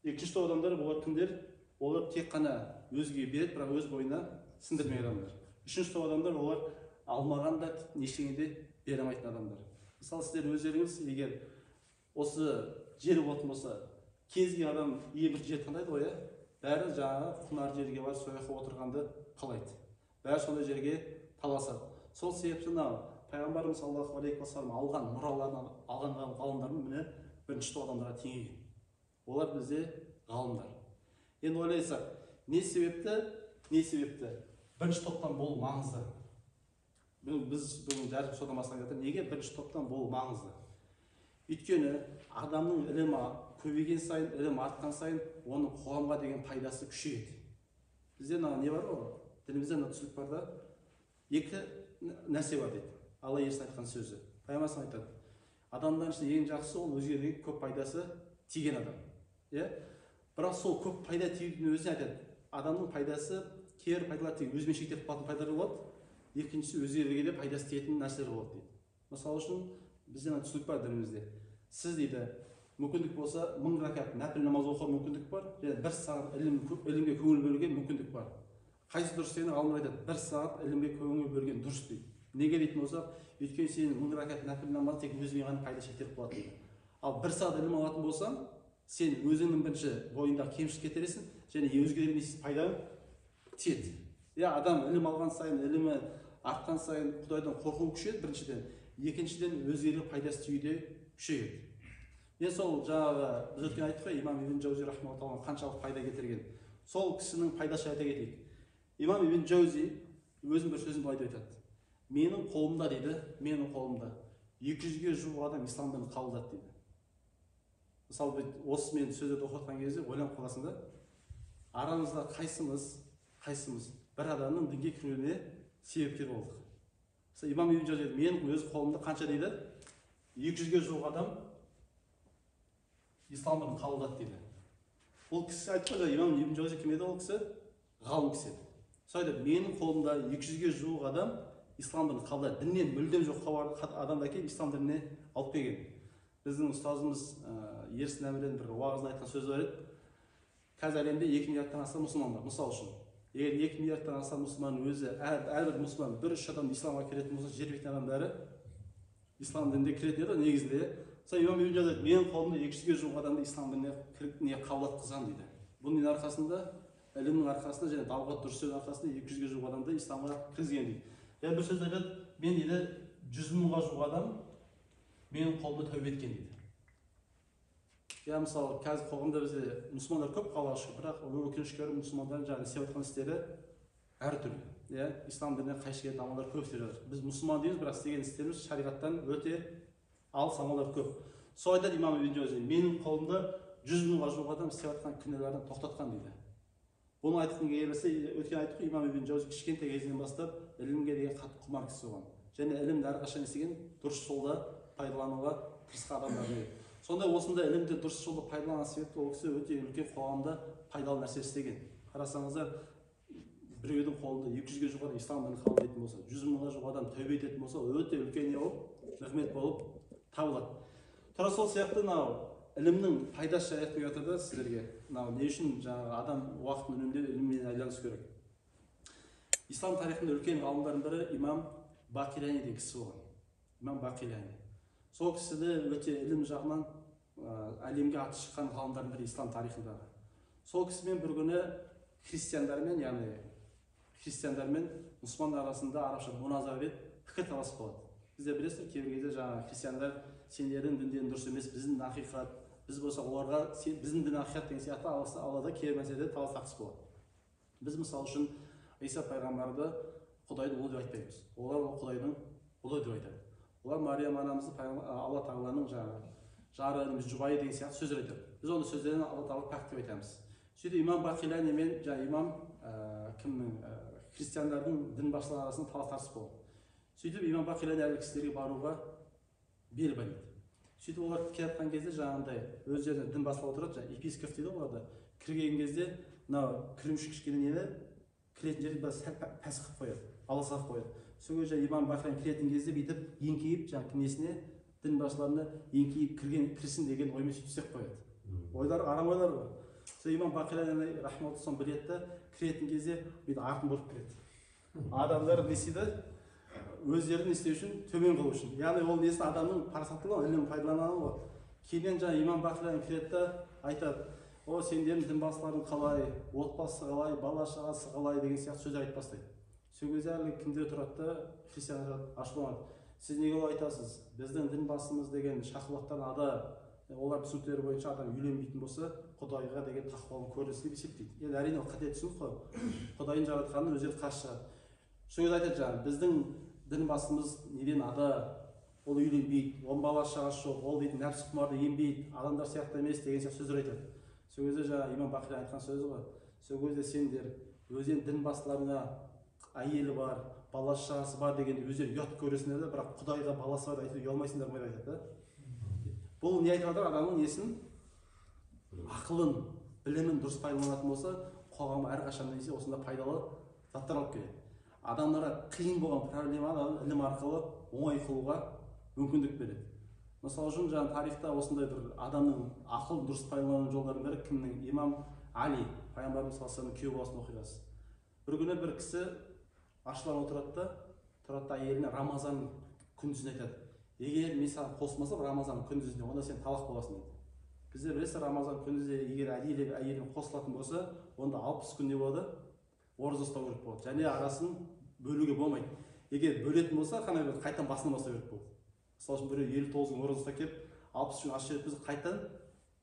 Екінші топ адамдар, олар кімдер? Олар тек қана өзгеге береді, бірақ өз бойына сіңдірмеген адамдар. Үшінші топ адамдар, олар алмаған да ештеңе де бере алмайтын адамдар. Мысалы, сіздер өздеріңіз егер осы жер болатын болса, кез келген адам ең бір жер таңдайды ғой, иә? Бәрі жаңағы құнар жерге барып сол жаққа отырғанды қалайды. Бәрі сондай жерге таласады. Сол себепті мынау пайғамбарымыз саллаллаху алейхи уассалам алған мұраларын алған ғалымдардың міне бірінші топ адамдарға теңеген. Олар бізде ғалымдар. Енді ойлайсақ, не себепті бірінші топтан болу маңызды? Біз бүгін дәріс содан бастап жатыр. Неге бірінші топтан болу маңызды? Өйткені адамның ілімі көбейген сайын, ілім артқан сайын оның қоғамға деген пайдасы күшейеді. Бізде мына не бар ғой? Дінімізде мына түсінік бар да, екі нәрсе бар дейді. Алла елшісінің айтқан сөзі. Пайғамбарымыз айтады: адамдардың ішінде ең жақсысы ол өзгелерге көп пайдасы тиген адам. Иә? Бірақ сол көп пайда тиюдің өзіне айтады, адамның пайдасы кейбір пайдалар тек өзімен шектеліп қалатын пайдалар болады, екіншісі өзгелерге де пайдасы тиетін нәрселер болады дейді. Мысалы үшін бізде мына түсінік бар дінімізде. Сіз дейді, мүмкіндік болса 1000 ракат нәпіл намаз оқуға мүмкіндік бар, және бір сағат ілімге көңіл бөлуге мүмкіндік бар. Қайсы дұрыс дегенде ғалымдар айтады, бір сағат ілімге көңіл бөлген дұрыс дейді. Неге дейтін болсақ, өйткені сенің 1000 ракат нәпіл намаз тек өзіңе ғана пайда шектеліп қалады дейді. Ал бір сағат ілім алатын болсаң, сен өзіңнің бірінші бойыңдағы кемшілік кетіресің, және өзгелерге не пайда тиеді. Иә, адам ілім алған сайын, ілімі артқан сайын Құдайдан қорқуы күшейеді біріншіден, екіншіден өзгелерге пайдасы тиюі де күшейеді. Мен сол жаңағы біз өткен айттық қой, имам Ибн Джаузи рахмауллаһ қаншалық пайда кетірген. Сол кісінің пайдасын айта кетейік. Имам Ибн Джаузи өзінің бір сөзін былай деп айтады: менің қолымда дейді, менің қолымда 200-ге жуық адам ислам дінін қабылдады дейді. Мысалы, осы мен сөздерді оқып жатқан кезде ойланып қаласың да, арамызда қайсымыз бір адамның дінге кіруіне себепкер болдық. Мысалы, имам Ибн Джаузи дейді, менің өз қолымда қанша дейді? 200-ге жуық адам ислам дінін қабылдады дейді. Ол кісі айтты ғой, имам Ибн Джаузи кім еді ол кісі? Ғалым кісі еді. Сол айтады, менің қолымда 200-ге жуық адам ислам дінін қабылдады. Діннен мүлдем жоқ адамды әкеліп ислам дініне алып келген. Біздің ұстазымыз Ерсін Әміренің бір уағызында айтқан сөзі бар еді. Қазір әлемде 2 миллиардтан аса мұсылман бар. Мысал үшін, егер 2 миллиардтан аса мұсылман өзі, әрбір мұсылман бір үш адам исламға кіретін болса, жер бетінің адамдары ислам дініне кіретін еді негізінде. Сол имам Ибн Джаузи айтады, менің қолымда 200-ге жуық адамды ислам дініне қабылдатқызған дейді. Бұның арқасында, ілімнің арқасында және дағуат дұрыс сөздің арқасында 200-ге жуық адамды исламға кіргізген дейді. Және бір сөз айтады, мен дейді 100 мыңға жуық адам менің қолымда тәубе еткен дейді. Я, мысалы, қазір қоғамда бізде мұсылмандар көп, Аллаға шүкір, бірақ өкінішке орай мұсылмандардың жаңағы істеп жатқан істері әртүрлі. Иә, ислам дініне қайшы келетін амалдар көп істеп жатыр. Біз мұсылман дейміз, бірақ істеген істеріміз шариғаттан өте алыс амалдар көп. Сол айтады имам Ибн Джаузи, менің қолымда 100 мыңға жуық адам істеп жатқан күнәлардан тоқтатқан дейді. Бұны айтқым келсе, өткен айттық қой, имам Ибн Джаузи кішкентай кезінен бастап ілімге деген қатты құмар кісі болған. Және ілімді әрқашан істеген дұрыс жолда пайдалануға тырысқан адамдар еді. Сондай осындай ілімді дұрыс жолда пайдаланған себепті ол кісі өте үлкен қоғамда пайдалы нәрсе істеген. Қарасаңыздар, біреудің қолында 200-ге жуық адам ислам дінін қабылдайтын болса, 100 мыңға жуық адам тәубе ететін болса, өте үлкен не болып, нығмет болып табылады. Тура сол сияқты мынау ілімнің пайдасы жайы айтып жатыр да сіздерге. Мынау не үшін жаңағы адам уақытын үнемдеп іліммен айналысу керек. Ислам тарихында үлкен ғалымдардың бірі имам Бақилани деген кісі болған. Имам Бақилани. Сол кісі де өте ілім жағынан әлемге аты шыққан ғалымдардың бірі ислам тарихындағы. Сол кісімен бір күні христиандармен, яғни христиандармен мұсылмандар арасында арабша мұназара деп пікір талас болады. Бізде білесіздер, кейбір кезде жаңағы христиандар сендердің діндерің дұрыс емес, біздің дін ақиқат, біз болса оларға біздің дін ақиқат деген сияқты аллада кейбір мәселеде талас тартыс болады. Біз мысалы үшін Иса пайғамбарды Құдайдың ұлы деп айтпаймыз. Олар ол Құдайдың ұлы деп айтады. Олар Мариям анамызды Алла тағаланың жаңағы Жары немесе жұбайы деген сияқты сөздер айтады. Біз оны сөздерін Алла тағала пәк деп айтамыз. Сөйтіп имам Бақилани мен жаңа имам кімнің христиандардың дін басшылары арасында талас тартыс болды. Сөйтіп имам Бақилани әлгі кісілерге баруға бел байлайды. Сөйтіп олар келе жатқан кезде жаңағындай өздеріне дін басшылары отырады, жаңа епископ дейді ғой оларды. Кірген кезде мынау кіруші кішкене нені кіретін жерді бір сәл пәс қылып қояды, аласа қылып қояды. Сол кезде имам Бақилани кіретін кезде бүйтіп еңкейіп жаңағы несіне дін басшыларына еңкейіп кірген кірсін деген оймен сөйтіп істеп қояды. Ойлары арам ойлар ғой. Сол имам Бақилани рахматуллахи соны біледі да, кіретін кезде бүйтіп артын бұрып кіреді. Адамдар не істейді? Өздерін не істеу үшін, төмен қылу үшін. Яғни ол несін адамның парасаттылығы, ілім пайдаланады ғой. Кейіннен жаңа имам Бақилани кіреді да айтады: "О, сендердің дін басшыларың қалай, отбасы қалай, бала шағасы қалай" деген сияқты сөздер айтып бастайды. Сол кезде әлгі кімдер тұрады да, христиандар ашуланады. Сіз неге олай айтасыз? Біздің дін басымыз деген шахуаттан ада, олар түсініктері бойынша адам үйленбейтін болса, Құдайға деген тақуалығын көрінісі деп есептейді. Енді әрине ол қате түсінік қой. Құдайдың жаратқанын өздері қарсы шығады. Сол кезде айтады жаңағы, біздің дін басымыз неден ада, ол үйленбейді, оның бала шағасы жоқ, ол дейтін нәпсі құмарды ембейді, адамдар сияқты емес деген сияқты сөздер айтады. Сол кезде жаңағы имам Бақилани айтқан сөзі ғой. Сол кезде сендер өздерің дін басшыларына әйелі бар, бала шағасы бар дегенде өздері ұят көресіңдер де, бірақ Құдайға баласы бар деп айтуға ұялмайсыңдар ма деп айтады да. Бұл не айтып жатыр? Адамның несін, ақылын, білімін дұрыс пайдаланатын болса, қоғам әрқашан несе осында пайдалы заттар алып келеді. Адамдарға қиын болған проблеманы ілім арқылы оңай қылуға мүмкіндік береді. Мысалы үшін жаңа тарихта осындай бір адамның ақылын дұрыс пайдалану жолдарының бірі кімнің? Имам Али, пайғамбарымыз саллаллаху алейхи вассаламның күйеу баласының оқиғасы. Бір күні бір кісі ашуланып отырады да, тұрады да әйеліне Рамазан күндізіне айтады: "Егер мен саған қосылмасам Рамазан күндізіне, онда сен талақ боласың" дейді. Біздер білесіздер, Рамазан күндізде егер әдейілеп әйелімен қосылатын болса, онда 60 күн не болады? Ораза ұстау керек болады. Және арасын бөлуге болмайды. Егер бөлетін болса, қандай болады? Қайтадан басынан бастау керек болады. Мысалы үшін біреу 59 күн ораза ұстап келіп, 60 күн аш жіберіп болса, қайтадан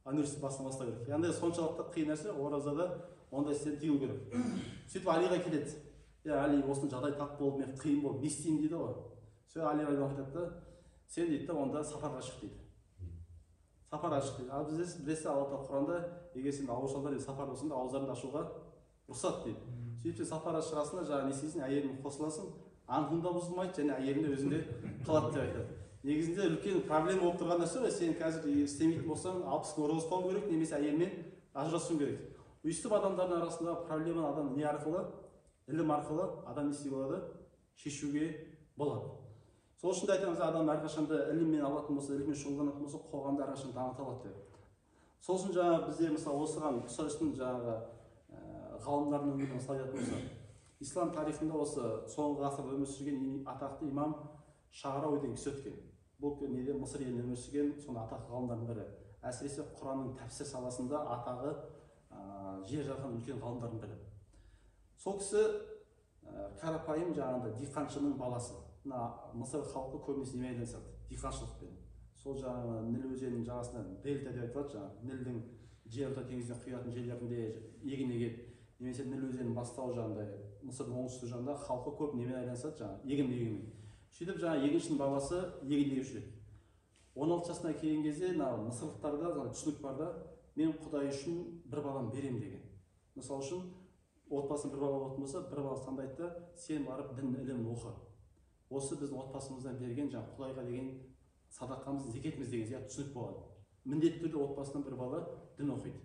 университет басынан бастау керек. Яғни соншалықты қиын нәрсе оразада, ондай істен тыйылу керек. Сөйтіп Алиға келеді. "Е, Али, осындай жағдай тап болды, мен қиын болды, не істеймін?" дейді ғой. Сол Али радиаллаху айтады да, "Сен", дейді да, "онда сапарға шық", дейді. Сапарға шық дейді. Ал бізде білесіздер, Алла тағала Құранда егер сен аурушалар сапар болсаң да ауыздарыңды ашуға рұқсат дейді. Сөйтіп сен сапарға шығасың да, жаңағы не істейсің, әйеліңмен қосыласың, антың да бұзылмайды және әйелің де өзіңде қалады деп айтады. Негізінде үлкен проблема болып тұрған нәрсе ғой. Сен қазір істемейтін болсаң, 60 күн ораза ұстауың керек немесе әйелмен ажырасуың керек. Өйстіп адамдардың арасындағы проблеманы адам не арқылы? Ілім арқылы адам не істеуге болады? Шешуге болады. Сол үшін де айтамыз, адам әрқашанда іліммен алатын болса, іліммен шұғылданатын болса, қоғамды әрқашан дамыта алады деп. Сол үшін жаңағы бізде мысалы осыған ұқсас жаңағы ғалымдардың өмірін мысал айтатын болсақ, ислам тарихында осы соңғы ғасырда өмір сүрген атақты имам Шағрауи деген кісі өткен. Бұл неде, Мысыр елінде өмір сүрген соның атақты ғалымдардың бірі. Әсіресе Құранның тәпсір саласында атағы жер жарған үлкен ғалымдардың бірі. Сол кісі қарапайым жаңағындай диқаншының баласы. Мына Мысыр халқы көбінесе немен айналысады? Диқаншылықпен. Сол жаңағы Ніл өзенінің жағасында, дельта деп айтылады, жаңағы Нілдің Жерорта теңізіне құятын жерлерінде егін егеді. Немесе Ніл өзенінің бастауы жаңағындай Мысырдың оңтүстік жағында халқы көп немен айналысады? Жаңағы егін егумен. Сөйтіп жаңағы егіншінің баласы егін егіп жүреді. 16 жасына келген кезде мына мысырлықтарда жаңағы түсінік бар да, мен Құдай үшін бір баланы беремін деген. Мысалы үшін отбасында бір бала болатын болса, бір баласы таңдайды да, сен барып дін ілімін оқы. Осы біздің отбасымыздан берген жаңағы Құдайға деген садақамыз, зекетіміз деген сияқты түсінік болады. Міндетті түрде отбасынан бір бала дін оқиды.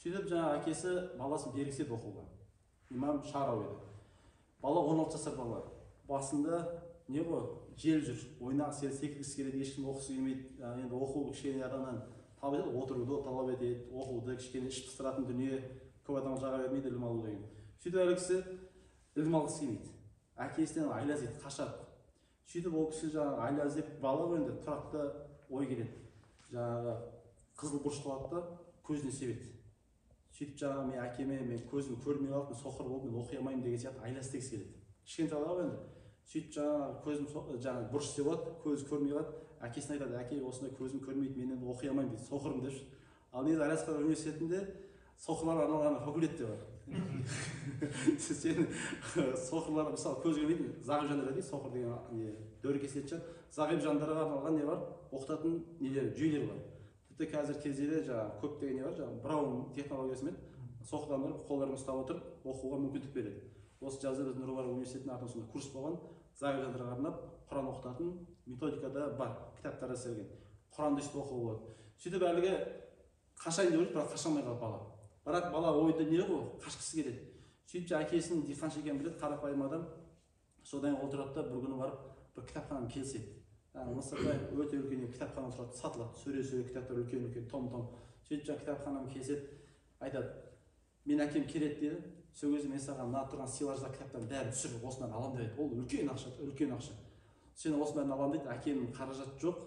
Сөйтіп жаңағы әкесі баласын бергісі еді оқуға. Имам Шарау еді. Бала 16 жасар бала. Басында не ғой, жел жүр, ойнағысы келеді, секіргісі келеді, ешкім оқығысы келмейді. Енді оқу кішкене адамнан талап етеді, отыруды талап етеді, оқуды кішкене іш пыстыратын дүние, көп адамға жаға бермейді ілім алу деген. Сөйтіп әлгі кісі ілім алғысы келмейді. Әкесінен айла іздейді, қашады. Сөйтіп ол кісі жаңағы айла іздеп, бала ғой енді, тұрады да, ой келеді. Жаңағы қызыл бұрышты алады да, көзіне себеді. Сөйтіп жаңағы мен әкеме, мен көзім көрмей қалды, мен соқыр болып, мен оқи алмаймын деген сияқты айла істегісі келеді. Кішкентай бала ғой енді. Сөйтіп жаңағы көзім жаңағы бұрыш істеп алады, көзі көрмей қалады. Әкесіне айтады: "Әке, осындай көзім көрмейді, мен енді оқи алмаймын", – дейді, соқырмын деп. Ал негізі Аль-Азхар университетінде соқырларға арналған факультет те бар. Сен соқырлар, мысалы, көз көрмейтін зағип жандар дейді, соқыр деген не дөрекі естілетін шығар. Зағип жандарға арналған не бар, оқытатын нелер, жүйелер бар. Тіпті қазір кезде де жаңағы көптеген не бар, жаңағы Браун технологиясымен соқыр адамдар қолдарын ұстап отырып оқуға мүмкіндік береді. Осы жазда біздің Нұр университетінің атынан сондай курс болған, зағип жандарға арнап Құран оқытатын методикада бар, кітаптар жасалған. Құранды өйстіп оқуға болады. Сөйтіп әлгі қашайын деп ойлайды, бірақ қаша алмай қалады бала. Бірақ бала ойында не ғой, қашқысы келеді. Сөйтіп әкесінің диқаншы екенін біледі, қарапайым адам. Содан кейін отырады да бір күні барып бір кітапханамен келіседі. Мысырда өте үлкен кітапхана тұрады, сатылады, сөре-сөре кітаптар үлкен-үлкен, том-том. Сөйтіп жаңа кітапханамен келіседі, айтады, мен әкем келеді деді, сол кезде мен саған мына тұрған стеллаждағы кітаптардың бәрін түсіріп осыдан аламын деп айтады. Ол үлкен ақша, үлкен ақша. Сен осының бәрін аламын дейді, әкемнің қаражаты жоқ,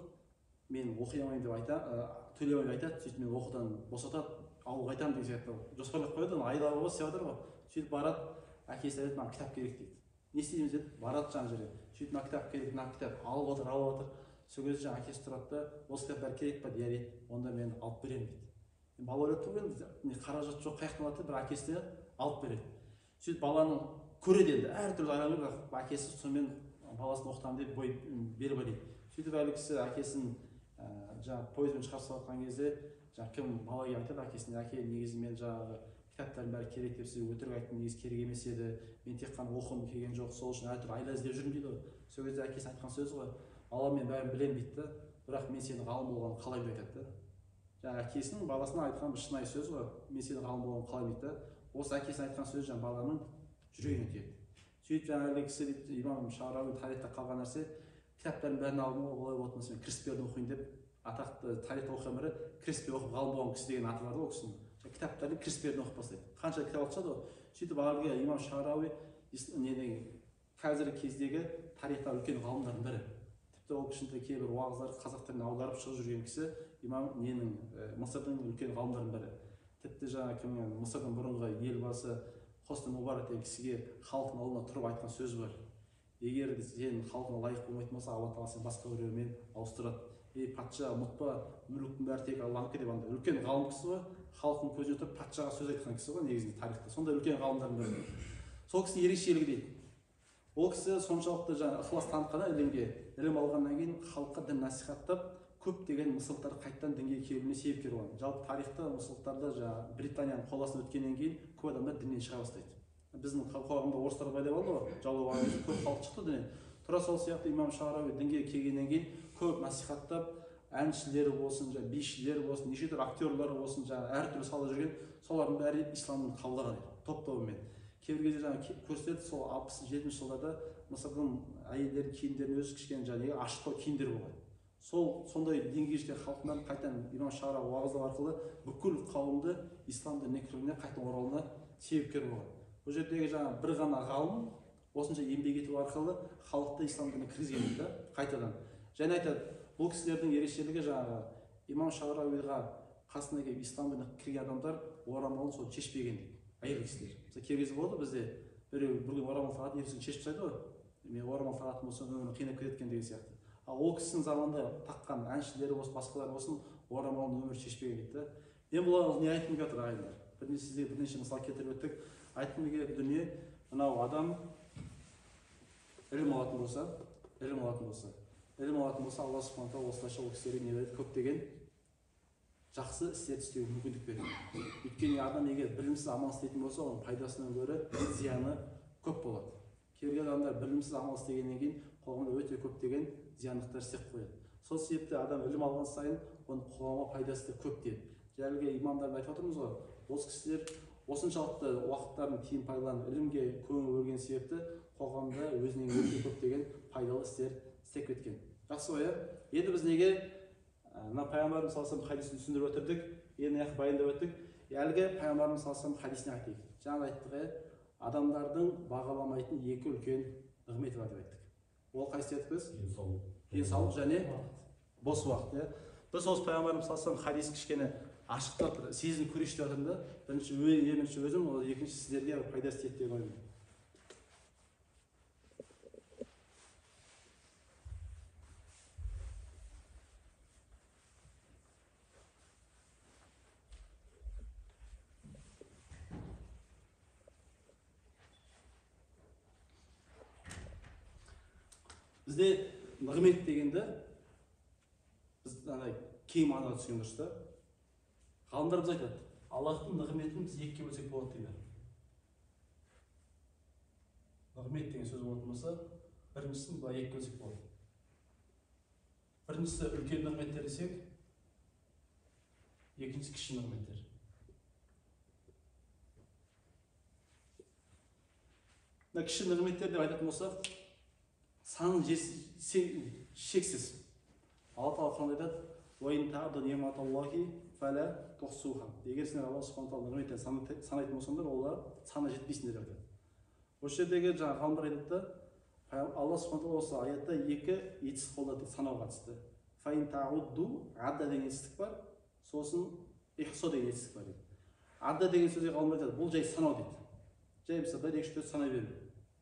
мен оқи алмаймын деп айтады, төлей алмаймын деп айтады. Сөйтіп мен оқудан босатады, ауылға қайтамын деген сияқты жоспарлап қояды, ана айдауы ғой, істеп жатыр ғой. Сөйтіп барады, әкесі айтады, маған кітап керек дейді. Не істейміз деді, барады жаңа жерге. Сөйтіп мына кітап керек, мына кітап алып отыр, алып отыр. Сол кезде жаңа әкесі тұрады да, осы кітап бәрі керек па дейді, онда мен алып беремін дейді. Бала ойлап тұр енді, не қаражат жоқ, қаяқтан алады деп, бірақ әкесі де алып береді. Сөйтіп баланың көреді енді, әртүрлі айналып, бірақ әкесі сонымен баласын оқытамын деп бой бел байлайды. Сөйтіп әлгі кісі әкесін жаңағы пойызбен шығарып салып жатқан кезде, жаңағы кім бала келіп айтады әкесіне, әке, негізі мен жаңағы кітаптардың бәрі керек деп сізге өтірік айттым, негізі керек емес еді, мен тек қана оқығым келген жоқ, сол үшін әртүрлі айла іздеп жүрмін дейді ғой. Сол кезде әкесі айтқан сөзі ғой, балам, мен бәрін білемін дейді да, бірақ мен сені ғалым болғанын қалаймын деп айтады да. Жаңағы әкесінің баласына айтқан бір шынайы сөз ғой, мен сені ғалым болғанын қалаймын дейді да. Осы әкесінің айтқан сөзі жаңағы баланың жүрегіне тиеді. Сөйтіп жаңағы кісі дейді, имам Шарауи тарихта қалған нәрсе, кітаптардың бәрін алдым ғой, олай болатын болса мен кіріспелерді оқиын деп, атақты тарихта оқыған бірі кіріспе оқып ғалым болған кісі деген аты бар да ол кісінің. Кітаптардың кіріспелерін оқып бастайды. Қанша кітап алып тастады ғой. Сөйтіп әлгі имам Шарауи қазіргі кездегі тарихта үлкен ғалымдардың бірі. Тіпті ол кісінің кейбір уағыздары қазақ тіліне аударып шығып жүрген кісі, имам ненің, Мысырдың үлкен ғалымдарының бірі. Тіпті жаңа кім, Мысырдың бұрынғы елбасы Хосни Мубарак деген кісіге халықтың алдына тұрып айтқан сөзі бар. Егер сен халқыңа лайық болмайтын болса, Алла тағала сені басқа біреумен ауыстырады. Ей патша, ұмытпа, мүліктің бәрі тек Алланікі деп андай үлкен ғалым кісі ғой, халықтың көзіне тұрып патшаға сөз айтқан кісі ғой негізінде тарихта. Сондай үлкен ғалымдардың бірі. Сол кісінің ерекшелігі дейді. Ол кісі соншалықты жаңа ықылас танытқан ілімге, ілім алғаннан кейін халыққа дін насихаттап, көптеген мысырлықтар қайтадан дінге келуіне себепкер болған. Жалпы тарихта мысырлықтарда жаңа Британияның қол астына өткеннен кейін көп адамдар діннен шыға бастайды. Біздің қоғамда орыстар байлап алды ғой, жаулап алған кезде көп халық шықты діннен. Тура сол сияқты имам Шарауи дінге келгеннен кейін көп насихаттап, әншілер болсын, жаңа бишілер болсын, неше түрлі актерлар болсын, жаңа әртүрлі салада жүрген, солардың бәрі исламды қабылдаған топ-тобымен. Кейбір кезде жаңа көрсетеді, сол 60-70 жылдарда Мысырдың әйелдерінің киімдерінің өзі кішкене жаңағы ашықтау киімдер болған. Сол сондай дінге жеткен халықтан қайтадан имам Шарауи уағыздау арқылы бүкіл қауымды ислам дініне кіруіне, қайтадан оралуына себепкер болған. Бұл жердегі жаңа бір ғана ғалым осынша еңбек ету арқылы халықты ислам дініне кіргізген да қайтадан. Және айтады, бұл кісілердің ерекшелігі жаңағы имам Шарауиға қасына келіп ислам дініне кірген адамдар орамалын сол шешпеген дейді, әйел кісілер. Мысалы кейбір кезде болады бізде біреу бір күні орамал тағады, ертесіне шешіп тастайды ғой. Мен орамал тағатын болсам өмірім қинап кетеді екен деген сияқты. Ал ол кісінің заманында таққан әншілері болсын, басқалары болсын, орамалын өмірі шешпеген дейді да. Мен бұл не айтқым келіп жатыр ағайындар? Бірнеше сізге бірнеше мысал келтіріп өттік. Айтқым келген дүние, мынау адам ілім алатын болса, ілім алатын болса, ілім алатын болса, Алла субхана тағала осылайша ол кісілерге не береді? Көптеген жақсы істерді істеуге мүмкіндік береді. Өйткені адам егер білімсіз амал істейтін болса, оның пайдасынан гөрі зияны көп болады. Кейбір адамдар білімсіз амал істегеннен кейін қоғамда өте көптеген зияндықтар істеп қояды. Сол себепті адам ілім алған сайын оның қоғамға пайдасы да көп дейді. Жәлгі имамдарды айтып отырмыз ғой, осы кісілер осыншалықты уақыттарын тиімді пайдаланып ілімге көңіл бөлген себепті қоғамда өзінен өте көптеген пайдалы істер істеп кеткен. Жақсы ғой, иә? Енді біз неге мына пайғамбарымыз саллаллаху алейхи вассалам хадисін түсіндіріп өттік, енді аяқ баяндап өттік. Әлгі пайғамбарымыз саллаллаху алейхи вассалам хадисіне айтайық. Жаңа айттық, иә, адамдардың бағаламайтын екі үлкен нығметі бар деп айттық. Ол қайсы дедік біз? Денсаулық. Денсаулық және бос уақыт, иә. Біз осы пайғамбарымыз саллаллаху алейхи вассалам хадисін кішкене ашықтап сезініп көрейікші деп жатырмын да. Бірінші бірінші өзім, ол екінші сіздерге пайдасы тиеді деген ойым. Бізде нығмет дегенді біз андай Кең мағынада түсінген дұрыс та. Ғалымдар біз айтады, Аллахтың нығметін біз екіге бөлсек болады дейді. Нығмет деген сөз болатын болса, біріншісін былай екіге бөлсек болады. Біріншісі үлкен нығметтер десек, екіншісі кіші нығметтер. Мына кіші нығметтер деп айтатын болсақ, саны шексіз. Алла тағала Құранда айтады: Егер сендер Алла субхана тағала нығметтерін санайтын болсаңдар, олар саны жетпейсіңдер деп айтады. Осы жердегі жаңағы ғалымдар айтады да, Алла субхана тағала осы аятта екі етістік қолданды санауға қатысты. Фаин таудду адда деген етістік бар, сосын ихсо деген етістік бар дейді. Адда деген сөзге ғалымдар айтады, бұл жай санау дейді. Жай мысалы 1, 2, 3, 4 санай беру,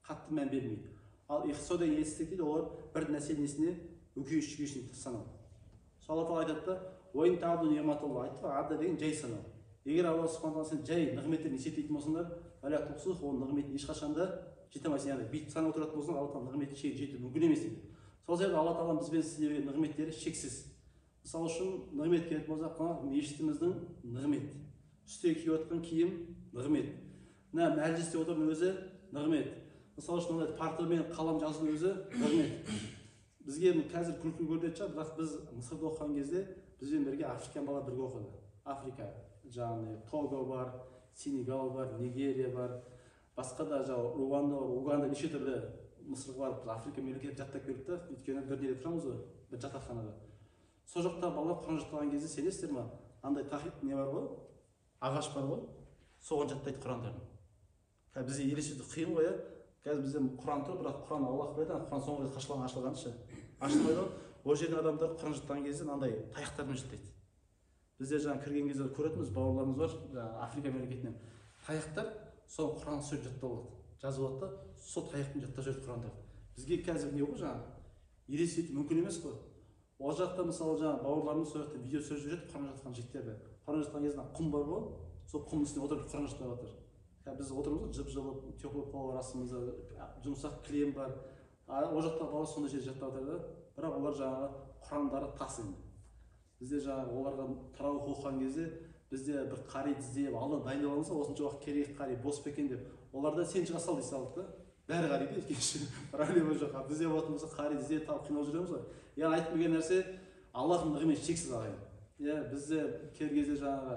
қатты мән бермей. Ал ихсо деген етістік дейді, олар бір нәрсе несіне өгей шүгейшіне санау. Сол Алла тағала айтады да, уайын таудду ниғматаллах айтты ғой, адда деген жай санау. Егер Алла субхана тағала сен жай нығметтерін есептейтін болсаңдар, фәлә тухсух, ол нығметін ешқашан да жете алмайсың. Яғни бүйтіп санап отыратын болсаң, Алла тағала нығметтің шегіне жету мүмкін емес дейді. Сол себепті Алла тағала бізбен сізге берген нығметтері шексіз. Мысалы үшін нығмет келетін болсақ, мына мешітіміздің нығмет, үстіге киіп жатқан киім нығмет, мына мәжілісте отырудың өзі нығмет. Мысалы үшін мынандай партамен қалам жазудың өзі нығмет. Бізге қазір күлкі көрінетін шығар, бірақ біз Мысырда оқыған кезде бізбен бірге африкан бала бірге оқыды. Африка, жаңағы Того бар, Сенегал бар, Нигерия бар, басқа да жаңағы Руанда бар, Уганда, неше түрлі Мысырға барып біз Африка мемлекетін жаттап келдік та, өйткені бір неде тұрамыз ғой, бір жатақханада. Сол жақта балалар Құран жаттаған кезде сенесіздер ма, андай тахид не бар ғой, ағаш бар ғой, соған жаттайды Құрандарын. Қазір бізге елестету қиын ғой, иә? Қазір бізде Құран тұр, бірақ Құран Аллах біледі, Құран соңғы рет қашан ашылғанша ашылмайды ғой. Ол жерде адамдар Құран жаттаған кезде мынандай таяқтармен жаттайды. Бізде жаңа кірген кезде көретінбіз, бауырларымыз бар, жаңа Африка мемлекетінен таяқтар, сол Құран сөйтіп жаттап алады, жазып алады да, сол таяқпен жаттап жүреді Құрандарды. Бізге қазір не ғой, жаңа елестету мүмкін емес қой. Ол жақта мысалы жаңа бауырларымыз сол жақта видео түсіріп жүреді Құран жатқан жігіттерді. Құран жатқан кезде құм бар ғой, сол құмның үстіне отырып Құран жаттап жатыр. Қазір біз отырмыз ғой, жып-жылы, теплый пол бар астымызда, жұмсақ кілем бар. Ол жақта балалар сондай жерде жаттап жатыр да, бірақ олар жаңағы Құрандары тас енді. Бізде жаңағы оларға тарауих оқыған кезде бізде бір қари іздеп алдын дайындап аламыз ғой, осынша уақыт керек қари бос па екен деп. Оларда сен шыға сал дей салды да, бәрі қариды, өйткені проблема жоқ. Ал бізде болатын болса қари іздеп тауып қиналып жүреміз ғой. Яғни айтқым келген нәрсе, Аллахтың нығметі шексіз ағайын. Иә, бізде кейбір кезде жаңағы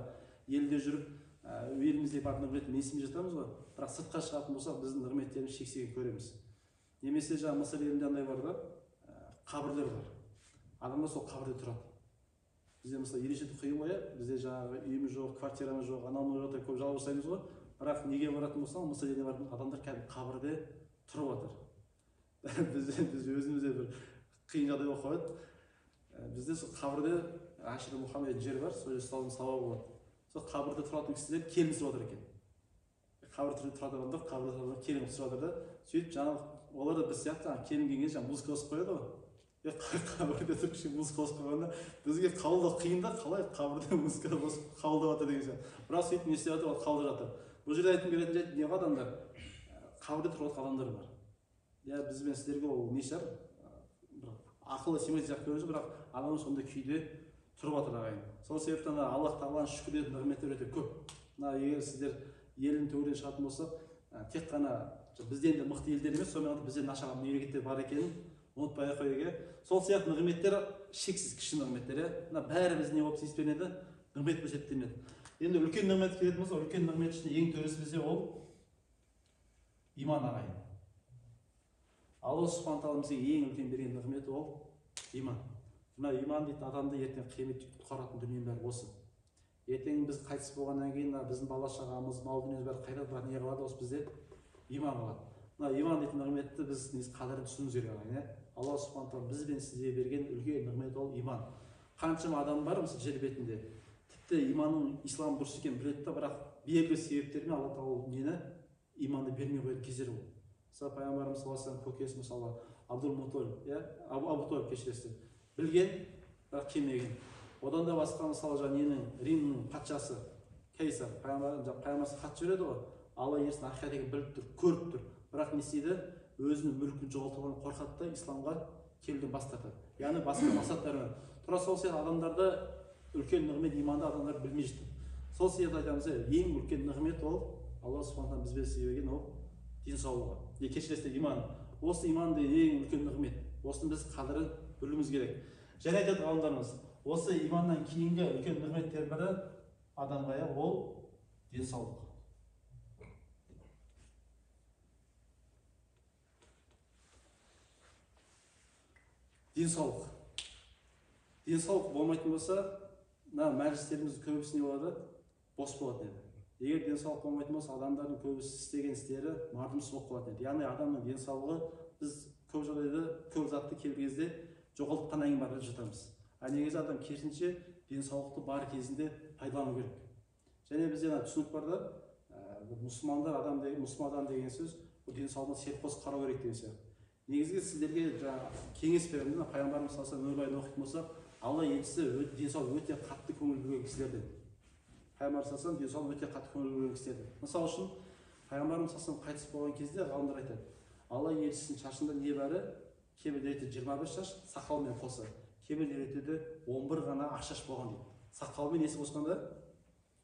елде жүріп, елімізде бар нығметін менсінбей жатамыз ғой, бірақ сыртқа шығатын болсақ біздің нығметтеріміз шексіз екенін көреміз. Немесе жаңағы Мысыр елінде андай бар да, қабірлер бар. Адамдар сол қабірде тұрады. Бізде мысалы елестету қиын ғой, иә? Бізде жаңағы үйіміз жоқ, квартирамыз жоқ, анау мынау жоқ деп көп жалғыз жасаймыз ғой. Бірақ неге баратын болсаң, Мысыр еліне баратын адамдар кәдімгі қабірде тұрып жатыр. Біз өзімізде бір қиын жағдай болып қояды. Бізде сол қабірде Ашир Мұхаммед жер бар, сол жерде салым сауабы болады. Сол қабірде тұратын кісілер келін сұрап жатыр екен. Қабірде тұратын адамдар қабірде тұратын адамдар келін сұрап жатыр да. Сөйтіп жаңағы олар да біз сияқты жаңағы келін келген кезде жаңағы музыка қосып қояды ғой. Қабірде тұрып кішкене музыка қосып қойғанда бізге қабылдау қиын да, қалай қабірде музыка қосып қабылдап жатыр деген сияқты. Бірақ сөйтіп не істеп жатыр, ол қабылдап жатыр. Бұл жерде айтқым келетін жайт не ғой, адамдар қабірде тұрып жатқан адамдар бар. Иә, біз бен сіздерге ол не шығар, бір ақылы сыймайтын сияқты көрінеді, бірақ адам сондай күйде тұрып жатыр ағайын. Сол себептен Аллах тағаланың шүкір ететін нығметтері өте көп. Мына егер сіздер елдің түбірінен шығатын болсақ, тек қана бізден де мықты елдер емес, сонымен қатар бізден нашар мемлекеттер бар екенін ұмытпай ақ қояйық, иә. Сол сияқты нығметтер шексіз кіші нығметтер, иә. Мына бәрі біз не болып есептелінеді? Нығмет болып есептелінеді. Енді үлкен нығмет келетін болса, үлкен нығмет ішінде ең төресі бізде ол иман ағайын. Алла субхана тағала бізге ең үлкен берген нығметі ол иман. Мына иман дейтін адамды ертең қиямет құтқаратын дүниенің бәрі осы. Ертең біз қайтыс болғаннан кейін мына біздің бала шағамыз, мал дүниеміз бәрі қайда, бірақ не қалады? Осы бізде иман қалады. Мына иман дейтін нығметті біз негізі қадірін түсінуіміз керек ағайын, иә. Алла субхана тағала біз бен сізге берген үлкен нығмет ол иман. Қаншама адам бар мысалы жер бетінде, тіпті иманның ислам дұрыс екенін біледі да, бірақ белгілі себептермен Алла тағала ол нені иманды бермей қоятын кездер болды. Мысалы пайғамбарымыз саллаллаху алейхи вассалам көкесі мысалы Абдул Муталиб, иә, Абу Талиб кешіресіздер, білген, бірақ келмеген. Одан да басқа мысалы жаңа ненің, Римнің патшасы Кейсар, пайғамбар хат жібереді ғой, Алла иесінің ақиқат екенін біліп тұр, көріп тұр, бірақ не істейді? Өзінің мүлкін жоғалтудан қорқады да исламға келуден бас тартады. Яғни басқа мақсаттармен. Тура сол сияқты адамдарда Үлкен нығмет иманды адамдар білмей жатыр. Сол себепті айтамыз, ең үлкен нығмет ол Алла субхана тағала бізбен сізге берген ол денсаулығы. Кешіресіздер, иман. Осы иман деген ең үлкен нығмет. Осыны біз қадірін білуіміз керек. Және айтады ғалымдарымыз, осы иманнан кейінгі үлкен нығметтердің бірі адамға ол денсаулық. Денсаулық. Денсаулық болмайтын болса, мына мәжілістеріміздің көбісі не болады? Бос болатын еді. Егер денсаулық болмайтын болса, адамдардың көбісі істеген істері мардымсыз болып қалатын еді. Яғни адамның денсаулығы біз көп жағдайда көп затты кейбір кезде жоғалтқаннан кейін барып жатамыз. А негізі адам керісінше денсаулықты бар кезінде пайдалану керек. Және бізде ана түсінік бар да, мұсылмандар адам деген, мұсылман адам деген сөз бұл денсаулығына селқос қарау керек деген сияқты. Негізгі сіздерге жаңа кеңес беремін, пайғамбарымыз саллаллаху алейхи өмірбаянын оқитын болсақ, Алла елшісі денсаулық өте қатты көңіл бөлген кісілерден. Пайғамбар саллаллаху алейхи денсаулық өте қатты көңіл бөлген кісілерден. Мысалы үшін, пайғамбарымыз саллаллаху алейхи қайтыс болған кезде ғалымдар айтады, Алла елшісінің шашында небәрі кейбір деректе 21 шаш сақалмен қоса, кейбір деректерде 11 ғана ақ шаш болған дейді. Сақалмен несі қосқанда?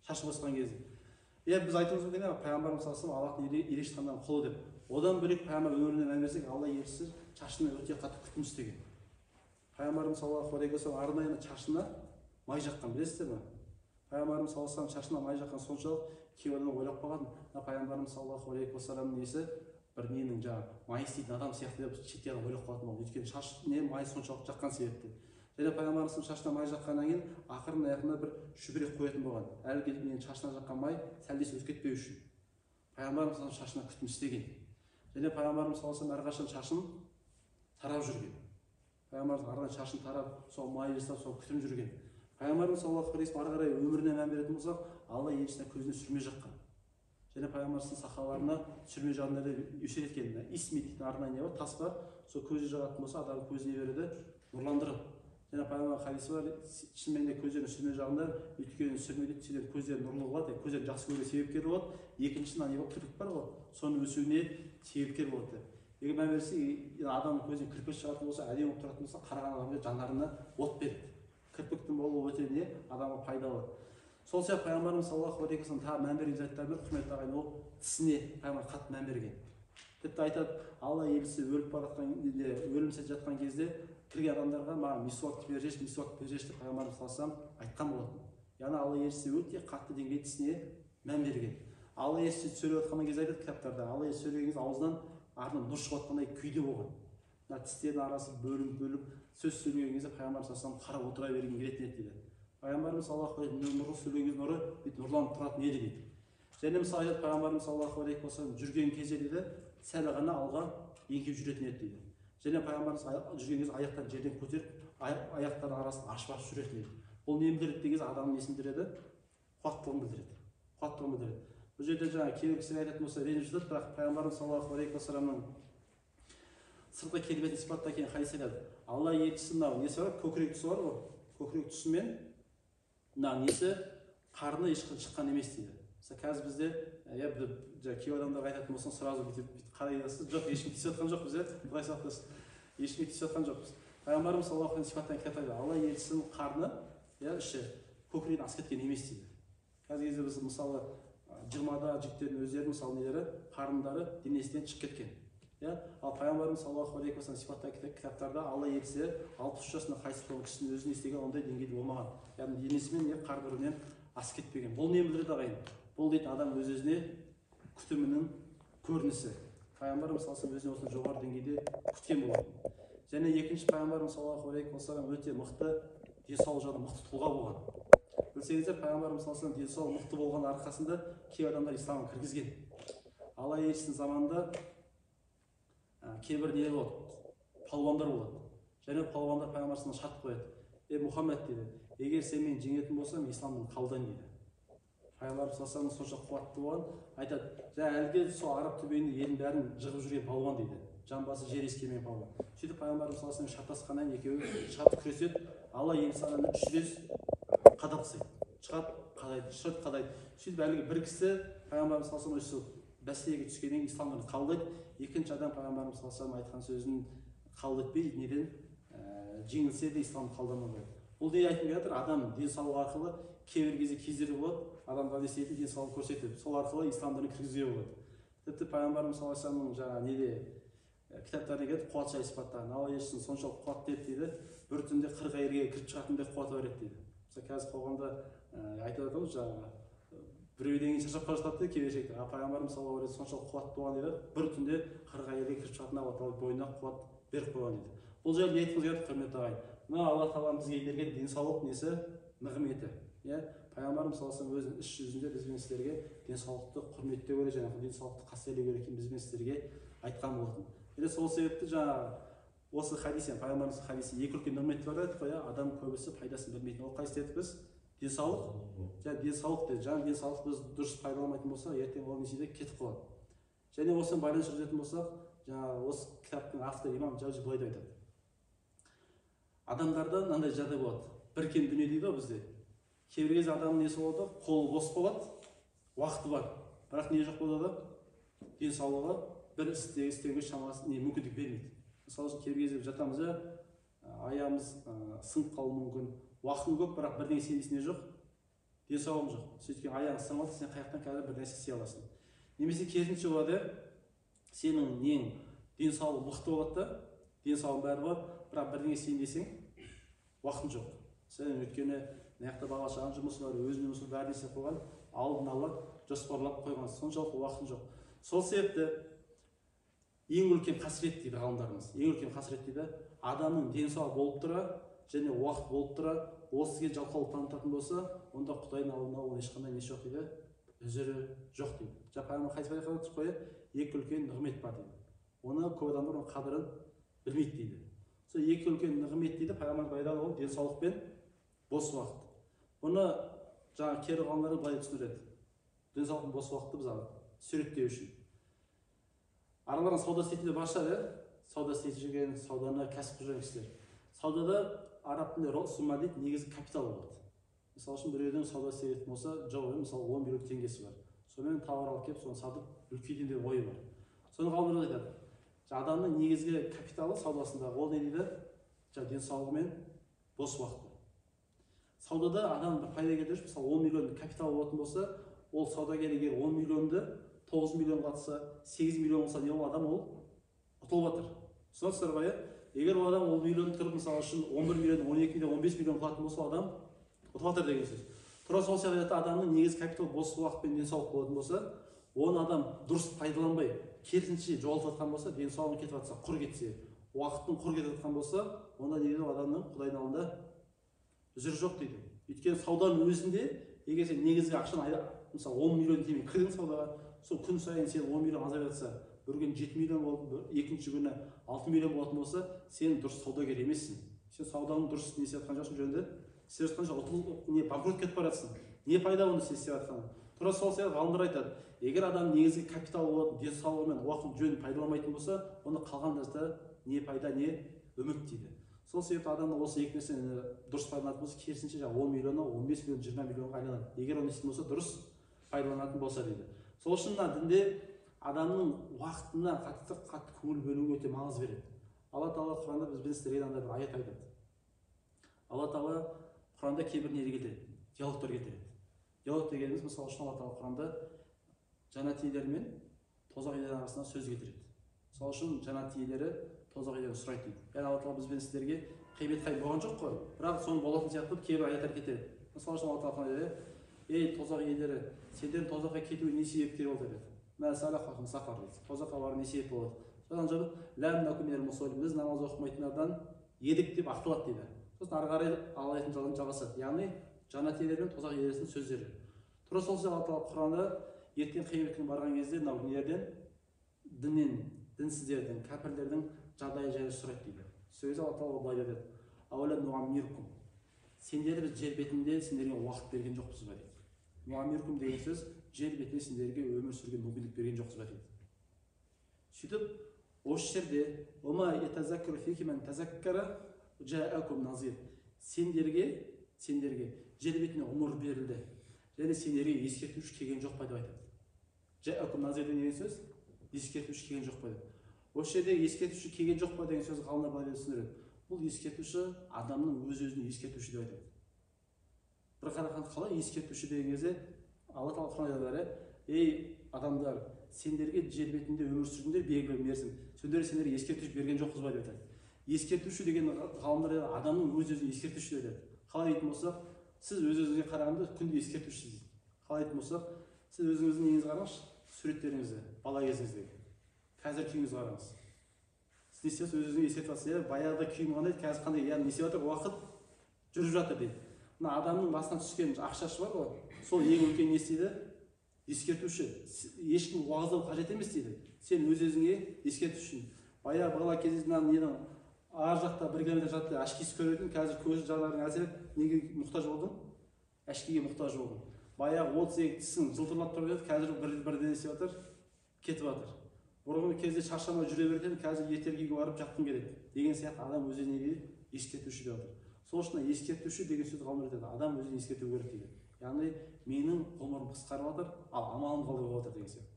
Шашы қосқан кезде. Иә, біз айтуымыз мүмкін, пайғамбарымыз саллаллаху алейхи Аллахтың ерекше таңдаған құлы деп. Одан бөлек пайғамбар өміріне мән берсек, Алла елшісі шашына өте қатты күтім істеген. Пайғамбарымыз саллаллаху алейхи уассалам арнайы шашына май жаққан, білесіздер ме? Пайғамбарымыз саллаллаху алейхи шашына май жаққан соншалық кейбір адам ойлап қалған, мына пайғамбарымыз саллаллаху алейхи уассаламның несі бір ненің жаңағы май істейтін адам сияқты деп шетке адам ойлап қалатын болды. Өйткені шаш не май соншалық жаққан себепті. Және пайғамбарымыз шашына май жаққаннан кейін ақырын аяғына бір шүберек қоятын болған. Әлгі менің шашына жаққан май сәлдес өтіп кетпеу үшін. Пайғамбарымыз шашына күтім істеген. Және пайғамбарымыз саллаллаху алейхи әрқашан шашын тарап жүрген. Пайғамбарымыз арнайы шашын тарап, сол май жасап, сол күтім жүрген. Пайғамбарымыз саллаллаху алейхи ары қарай өміріне мән беретін болсақ, Алла елшісіне көзіне сүрме жаққан. Және пайғамбарымыздың сақаларына сүрме жағында өсиет еткен. Исми дейтін арнайы не бар, тас бар, сол көзге жағатын болса, адам көзіне береді, нұрландырады. Және пайғамбар хадисі бар, шынымен де көздеріне сүрме жағыңдар, өйткені сүрме дейді, сендердің көздерің нұрлы қылады, көздерін жақсы көруге себепкер болады. Екіншісі мына не бар, кірпік бар ғой, соның өсуіне себепкер болады деп. Егер мән берсе, адамның көзіне кірпік шығатын болса, әдемі болып тұратын болса, қараған адамға жанарына от береді. Кірпіктің болуы өте не адамға пайдалы. Сол сияқты пайғамбарымыз саллаллаху алейхи уассалам тағы мән берген жайттар бір, құрметті ағайын, ол тісіне пайғамбар қатты мән берген. Тіпті айтады, Алла елшісі өліп бара жатқан, өлім сәті жатқан кезде кірген адамдарға маған мисуакты берші, мисуакты берші деп пайғамбарымыз саллаллаху алейхи уассалам айтқан болатын. Яғни Алла елшісі өте қатты деңгейде тісіне мән берген. Алла елшісі сөйлеп жатқан кезде айтады кітаптарда, Алла елшісі сөйлеген кезде аузынан арнайы нұр шығып жатқандай күйде болған. Мына тістердің арасы бөлініп-бөлініп сөз сөйлеген кезде пайғамбарымыз саллаллаху алейхи уассалам қарап отыра берген келетін еді дейді. Пайғамбарымыз саллаллаху алейхи уассалам нұрлы сөйлеген кезде нұры бүйтіп нұрланып тұратын еді дейді. Және мысалы айтады, пайғамбарымыз саллаллаху алейхи уассалам жүрген кезде дейді, сәл ғана алға еңкейіп жүретін еді дейді. Және пайғамбарымыз жүрген кезде аяқтарын жерден көтеріп, аяқтарының арасын ашып-ашып жүретін еді. Бұл нені білдіреді деген кезде адамның несін білдіреді? Қуаттылығын білдіреді. Қуаттылығын білдіреді. Бұл жерде жаңа кейбір кісілер айтатын болса ренжіп жатады, бірақ пайғамбарымыз саллаллаху алейхи уассаламның сыртқы келбетін сипаттап келген хадис айтады. Алла елшісі мынау несі бар? Көкірек тұсы бар ғой. Көкірек тұсы мен мына несі қарны ешқашан шыққан емес дейді. Мысалы қазір бізде, иә, кейбір адамдарға айтатын болсаң, сразу бүйтіп қарай аласыз. Жоқ, ешкім тиісіп жатқан жоқпыз, иә, Құдай сақтасын. Ешкімге тиісіп жатқан жоқпыз. Пайғамбарымыз саллаллаху алейхи сипаттан кітапта айтады, Алла елшісінің қарны, иә, іші көкірегінен асып кеткен емес дейді. Қазіргі кезде біз мысалы 20-да жігіттердің өздерінің мысалы нелері, қарындары денесінен шығып кеткен. Иә, ал пайғамбарымыз саллаллаху алейхи уассалам сипаттаған кітаптарда Алла елшісі 63 жасында қайтыс болған кісінің өзін естіген ондай деңгейде болмаған. Яғни денесімен не қар бірінен асып кетпеген. Бұл нені білдіреді ағайын? Бұл дейтін адам өз-өзіне күтімінің көрінісі. Пайғамбарымыз саллаллаху алейхи уассалам өзіне осындай жоғары деңгейде күткен болатын. Және екінші пайғамбарымыз саллаллаху алейхи уассалам өте мықты денсаулық жағынан мықты тұлға болған. Білсеңіздер, пайғамбарымыз саллаллаху алейхи уассалам денсаулығы мықты болған арқасында кей адамдар исламға кіргізген. Алла елшісінің заманында кейбір не болады? Палуандар болады. Және палуандар пайғамбар саллаллаху алейхи шарт қояды. Ей Мұхаммед дейді, егер сен мені жеңетін болсаң, исламды қабылдаймын дейді. Пайғамбарымыз саллаллаху алейхи сонша қуатты болған, айтады, жаңа әлгі сол араб түбегінде елдің бәрін жығып жүрген палуан дейді. Жамбасы жер иіскемеген палуан. Сөйтіп пайғамбарымыз саллаллаху алейхи шарттасқаннан кейін екеуі шығып күреседі. Алла елшісі ананы үш рет қадап тастайды. Шығады, қадайды, шығады, қадайды. Сөйтіп әлгі бір кісі пайғамбарымыз саллаллаху алейхи вассалам бәсекеге түскеннен кейін исламды қабылдайды. Екінші адам пайғамбарымыз саллаллаху алейхи вассалам айтқан сөзін қабыл етпей, неден жеңілсе де исламды қабылдамай қояды. Бұл не айтқым келіп жатыр? Адам денсаулығы арқылы кейбір кезде кездер болады, адамға не істейді, денсаулығын көрсетіп, сол арқылы ислам дініне кіргізуге болады. Тіпті пайғамбарымыз саллаллаху алейхи вассаламның жаңағы неде кітаптарына келеді, қуат жайлы сипаттаған. Алла елшісінің соншалық қуатты еді дейді, бір түнде 40 әйелге кіріп шығатындай қуаты бар еді дейді. Мысалы қазір қоғамда айтып жатамыз, жаңағы біреуден кейін шаршап бара жатады дейді кейбір. А пайғамбарымыз саллаллаху алейхи вассалам соншалық қуатты болған дейді, бір түнде 40 әйелге кіріп шығатын Алла тағала бойына қуат беріп қойған дейді. Бұл жайлы не айтқымыз келеді, құрметті ағайын? Мына Алла тағаланың бізге берген денсаулық несі? Нығметі. Иә, пайғамбарымыз саллаллаху алейхи вассалам өзінің іс жүзінде бізбен сіздерге денсаулықты құрметтеу керек және денсаулықты қастерлеу керек екенін бізбен сіздерге айтқан болатын. Және сол себепті жаңағы осы хадис, яғни пайғамбарымыздың хадисі екі үлкен нығмет бар дедік қой, адам көбісі пайдасын білмейтін. Ол қайсысы дедік біз? Денсаулық. Және денсаулық деді. Жаңа денсаулық біз дұрыс пайдаланбайтын болсақ, ертең ол не істейді? Кетіп қалады. Және осыған байланысты жүретін болсақ, жаңағы осы кітаптың авторы имам Жаузи былай деп айтады. Адамдарда мынандай жағдай болады. Бір кем дүние дейді ғой бізде. Кейбір кезде адамның несі болады? Қолы бос болады, уақыты бар. Бірақ не жоқ болады? Денсаулығы бір істе істеуге шамасы не мүмкіндік бермейді. Мысалы үшін кейбір кезде жатамыз да, аяғымыз сынып қалуы мүмкін. Уақытың көп, бірақ бірдеңе істейсің не жоқ? Денсаулығың жоқ. Сөйткен аяғың сынып алды, сен қай жақтан қазір бір нәрсе істей аласың. Немесе керісінше болады, сенің нең денсаулығың мықты болады да, денсаулығың бәрі бар, бірақ бірдеңе істейін десең, уақытың жоқ. Сен өйткені мына жақта бала шағаның жұмысы бар, өзінің жұмысы бар, бәрін істеп қойған, алдын ала жоспарлап қойған, соншалықты уақытың жоқ. Сол себепті ең үлкен қасірет дейді ғалымдарымыз, ең үлкен қасірет дейді, адамның денсаулығы болып тұра және уақыт болып тұра, осы іске жалқаулық танытатын болса, онда Құдайдың алдында ол ешқандай несі жоқ дейді, үзірі жоқ дейді. Жаңа пайғамбар хадис айтып қойды, екі үлкен нығмет бар дейді. Оны көп адамдар оның қадірін білмейді дейді. Сол екі үлкен нығмет дейді, пайғамбар айтады, ол денсаулық пен бос уақыт. Бұны жаңа кері ғалымдар былай түсіндіреді. Денсаулық пен бос уақытты біз суреттеу үшін. Араларында сауда істейтіндер бар шығар, иә? Сауда істейтін жүрген, сауданы кәсіп қылып жүрген кісілер. Саудада араб тілінде росума дейді, негізгі капитал болады. Мысалы үшін біреудің сауда істейтін болса, жоқ, мысалы 10 миллион теңгесі бар. Сонымен тауар алып келіп, соны сатып үлкейтін деген ойы бар. Соны ғалымдар айтады. Адамның негізгі капиталы саудасындағы ол не дейді? Жаңа денсаулығы мен бос уақыты. Саудада адам бір пайда келтіріп, мысалы 10 миллион капитал болатын болса, ол саудагер егер 10 миллионды 9 миллионға атса, 8 миллион болса, не ол адам ол ұтылып жатыр. Түсінесіздер ғой, иә? Егер ол адам 10 миллион тұрып, мысалы үшін 11 миллион, 12 миллион, 15 миллион қылатын болса, ол адам ұтылып жатыр деген сөз. Тура сол сияқты адамның негізгі капиталы бос уақыт пен денсаулық болатын болса, оны адам дұрыс пайдаланбай, керісінше жоғалтып жатқан болса, денсаулығы кетіп жатса, құр кетсе, уақытын құр кетіп жатқан болса, онда не дейді адамның Құдайдың алдында үзір жоқ дейді. Өйткені сауданың өзінде, егер сен негізгі ақшаны, мысалы 10 миллион теңге кірдің саудаға, сол күн сайын сен 10 миллион азайып жатса, бір күн 7 миллион болып, екінші күні 6 миллион болатын болса, сен дұрыс саудагер емессің. Сен сауданы дұрыс не істеп жатқан жоқсың, жөнді істеп жатқан жоқ, ұтылып, не банкрот кетіп бара жатсың. Не пайда оны сен істеп жатқаны? Тура сол сияқты ғалымдар айтады, егер адам негізгі капитал болатын денсаулығы мен уақытын жөн пайдаланбайтын болса, оны қалған нәрсе не пайда, не үміт дейді. Сол себепті адамның осы екі нәрсені дұрыс пайдаланатын болса, керісінше жаңағы 10 миллионы 15 миллион, 20 миллионға айналады. Егер оны істейтін болса, дұрыс пайдаланатын болса дейді. Сол үшін мына дінде адамның уақытына қатты қатты көңіл бөлуге өте маңыз береді. Алла тағала Құранда бізбен сіздерге мынандай бір аят айтады. Алла тағала Құранда кейбір нелер келтіреді, диалогтар келтіреді. Диалог дегеніміз, мысалы үшін Алла тағала Құранда жәннат иелері мен тозақ иелерінің арасында сөз келтіреді. Мысалы үшін жәннат иелері тозақ иелерін сұрайды дейді. Яғни Алла тағала бізбен сіздерге қиямет қайым болған жоқ қой, бірақ соның болатын сияқты кейбір аяттар келтіреді. Мысалы үшін Алла тағала айтады, ей тозақ иелері, сендердің тозаққа кетуге не себепкер болды деді. Мә салақахум сақар дейді. Тозаққа бару не себеп болады? Содан жауап, ләм накум минал мусаллин, біз намаз оқымайтындардан едік деп ақталады дейді. Сосын ары қарай Алла айтатын жалғасады. Яғни жәннат иелері мен тозақ иелерінің сөздері. Тура сол сияқты Алла тағала Құранда ертең қиямет күні барған кезде мынау нелерден, діннен, дінсіздердің, кәпірлердің жағдайы жайлы сұрайды дейді. Сол кезде Алла тағала былай деді: ауалам нуаммиркум, сендерді біз жер бетінде сендерге уақыт берген жоқпыз ба дейді. Нуаммиркум деген сөз жер бетінде сендерге өмір сүруге мүмкіндік берген жоқпыз ба дейді. Сөйтіп осы жерде ома ятазаккару фихи ман тазаккара жаакум назир, сендерге жер бетіне ғұмыр берілді және сендерге ескертуші келген жоқ па деп айтады. Жаакум назир деген сөз ескертуші келген жоқ па деп. Осы жерде ескертуші келген жоқ па деген сөз ғалымдар былай деп түсіндіреді. Бұл ескертуші адамның өз-өзіне ескертуші деп айтады. Бір қарағанда қалай ескертуші деген кезде Алла тағала Құранда айтады: ей адамдар, сендерге жер бетінде өмір сүрдіңдер белгілі мерзім, сендерге ескертуші берген жоқпыз ба деп айтады. Ескертуші деген ғалымдар адамның өз-өзіне ескертуші деп айтады. Қалай дейтін болсақ, сіз өз-өзіңізге қарағанда күнде ескертушісіз дейді. Қалай дейтін болсақ, сіз өзіңіздің неңізді қараңызшы, суреттеріңізді, бала кезіңіздегі, қазір күйіңізді қараңыз. Сіз не істеп өз-өзіңізге ескертіп жатсыз, иә, баяғыда күйім қандай еді, қазір қандай, яғни не істеп жатыр, уақыт жүріп жатыр дейді. Мына адамның басынан түскен ақшасы бар ғой, сол ең үлкен не істейді? Ескертуші. Ешкім уағыздау қажет емес дейді. Сен өз-өзіңе ескертушісің. Баяғы бала кезінде мына ненің ар жақта 1 километр жатты, әшкесі көретін, қазір көз жанарың әлсіреп, неге мұқтаж болдың? Әшкеге мұқтаж болдың. Баяғы 32 тісің жылтырлап тұрып еді, қазір бірден не істеп жатыр? Кетіп жатыр. Бұрынғы кезде шаршамай жүре беретін, қазір ертерек үйге барып жатқым келеді деген сияқты адам өзіне не ескертуші деп жатыр. Сол үшін ескертуші деген сөз ғалымдар айтады, адам өзін ескерту керек дейді. Яғни менің ғұмырым қысқарып жатыр, ал амалым қалай болып жатыр деген сияқты.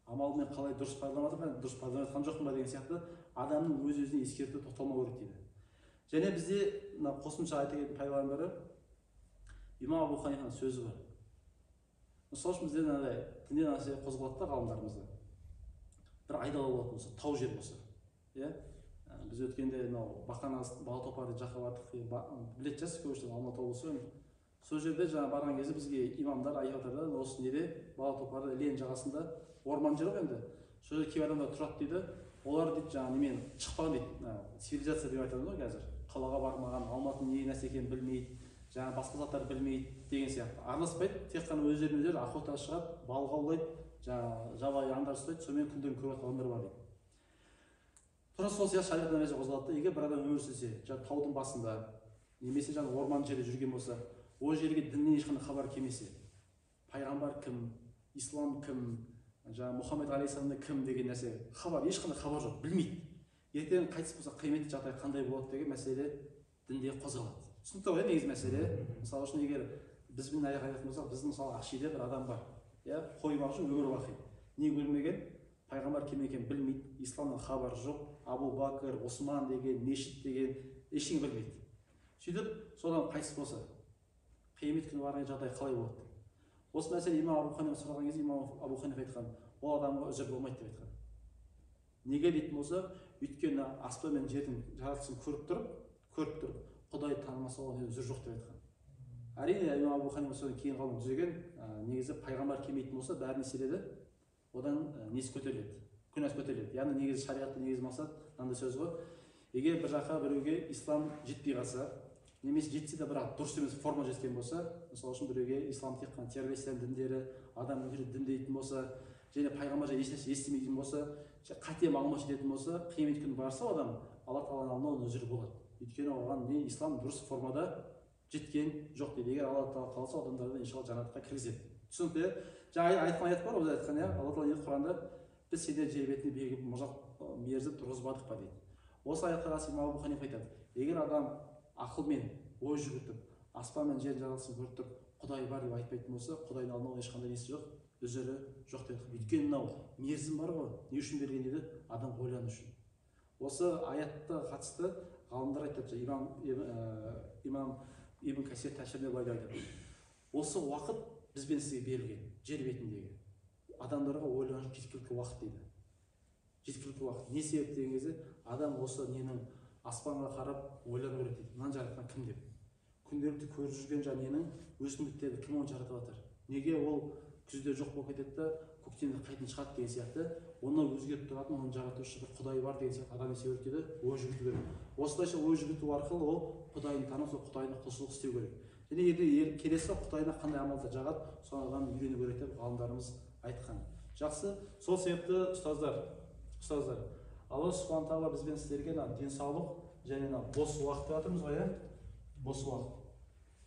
Амалыммен қалай дұрыс пайдаланып жатырмын, дұрыс пайдаланып жатқан жоқпын ба деген сияқты адамның өз-өзіне ескерту тоқталмау керек дейді. Және бізде мына қосымша айта кететін пайдалардың бірі Имам Абу Ханифаның сөзі бар. Мысалы үшін бізде мынандай дінде нәрсе қозғалады да ғалымдарымызда. Бір айдала болатын болса, тау жер болса, иә? Біз өткенде мынау Бақанас Балатопар деген жаққа бардық, білетін шығарсыз көбісі Алматы облысы. Сол жерде жаңа барған кезде бізге имамдар айтып жатыр да, осы неде Балатопарда Ілен жағасында орман жер ғой енді. Сол жерде кейбір адамдар тұрады дейді. Олар дейді жаңа немен шықпаған дейді, цивилизация деп айтады ғой қазір. Қалаға бармаған, Алматының не нәрсе екенін білмейді, жаңа басқа заттарды білмейді деген сияқты. Араласпайды, тек қана өздерін өздері охотаға шығады, балық аулайды, жаңа жабайы аңдар ұстайды, сонымен күндерін көріп жатқан адамдар бар дейді. Тура сол сияқты шариғат нәрсе қозғалады да, егер бір адам өмір сүрсе, жаңа таудың басында немесе жаңа орман жерде жүрген болса, ол жерге діннен ешқандай хабар келмесе, пайғамбар кім, ислам кім, жаңа Мұхаммед алейхиссалам кім деген нәрсе хабар, ешқандай хабар жоқ, білмейді. Ертең қайтыс болса қияметте жағдай қандай болады деген мәселе дінде қозғалады. Түсінікті ғой негізі мәселе. Мысалы үшін егер бізбен аяқ айтатын болсақ, біздің мысалы Ақшиде бір адам бар, иә, қой бағушы өмір бақи не көрмеген, пайғамбар кім екенін білмейді, исламнан хабары жоқ, Абу Бәкір, Осман деген, мешіт деген ештеңе білмейді. Сөйтіп содан қайтыс болса, қиямет күні барған жағдай қалай болады? Осы мәселе имам Абу Ханифа сұраған кезде имам Абу Ханифа айтқан, ол адамға үзір болмайды деп айтқан. Неге дейтін болса, өйткені аспан мен жердің жаратылысын көріп тұрып, Құдайды танымаса оған үзір жоқ деп айтқан. Әрине имам Абу Ханифа содан кейін ғалым түзеген, негізі пайғамбар келмейтін болса, бәріне селеді, одан несі көтеріледі, күнәсі көтеріледі. Яғни негізі шариғаттың негізгі мақсат мынандай сөз ғой. Егер бір жаққа біреуге ислам жетпей қалса, немесе жетсе де бірақ дұрыс емес форма жеткен болса, мысалы үшін біреуге ислам тек қана террористер діндері, адам өлтіретін дін дейтін болса, және пайғамбар жайлы ешнәрсе естімейтін болса, қате мағлұмат жететін болса, қиямет күні барса адам Алла тағаланың алдында оның үзірі болады. Өйткені оған не ислам дұрыс формада жеткен жоқ дейді. Егер Алла тағала қаласа, адамдарды иншалла жәннатқа кіргізеді. Түсінікті, иә? Жаңа айтқан аят бар ғой, біз айтқан, иә? Алла тағала Құранда біз сендер жер бетіне белгілі ұзақ мерзім тұрғызбадық па дейді. Осы аятқа қатысты имам Абу Ханифа айтады, егер адам ақылмен ой жүгіртіп, аспан мен жердің жаратылысын көріп тұрып, Құдай бар деп айтпайтын болса, Құдайдың алдында оның ешқандай несі жоқ, үзірі жоқ деп айтады. Өйткені мынау мерзім бар ғой, не үшін берген дейді? Адам ойлану үшін. Осы аятқа қатысты ғалымдар айтады, имам Ибн Касир тәфсирінде былай деп айтады. Осы уақыт бізбен сізге берілген жер бетіндегі адамдарға ойлану жеткілікті уақыт дейді. Жеткілікті уақыт. Не себеп деген кезде адам осы ненің аспанға қарап ойлану керек дейді. Мынаны жаратқан кім деп. Күнделікті көріп жүрген жаңа ненің өсімдіктерді кім оны жаратып жатыр? Неге ол күзде жоқ болып кетеді да, көктемде қайтадан шығады деген сияқты, оны өзгертіп тұратын, оны жаратушы бір Құдай бар деген сияқты адам не керек дейді? Ой жүгірту керек. Осылайша ой жүгірту арқылы ол Құдайын танып, сол Құдайына құлшылық істеу керек. Және егер келесі Құдайына қандай амалдар жағады, соны адам үйрену керек деп ғалымдарымыз айтқан. Жақсы, сол себепті ұстаздар, Алла субхана тағала бізбен сіздерге мына денсаулық және мына бос уақыт деп жатырмыз ғой, иә? Бос уақыт.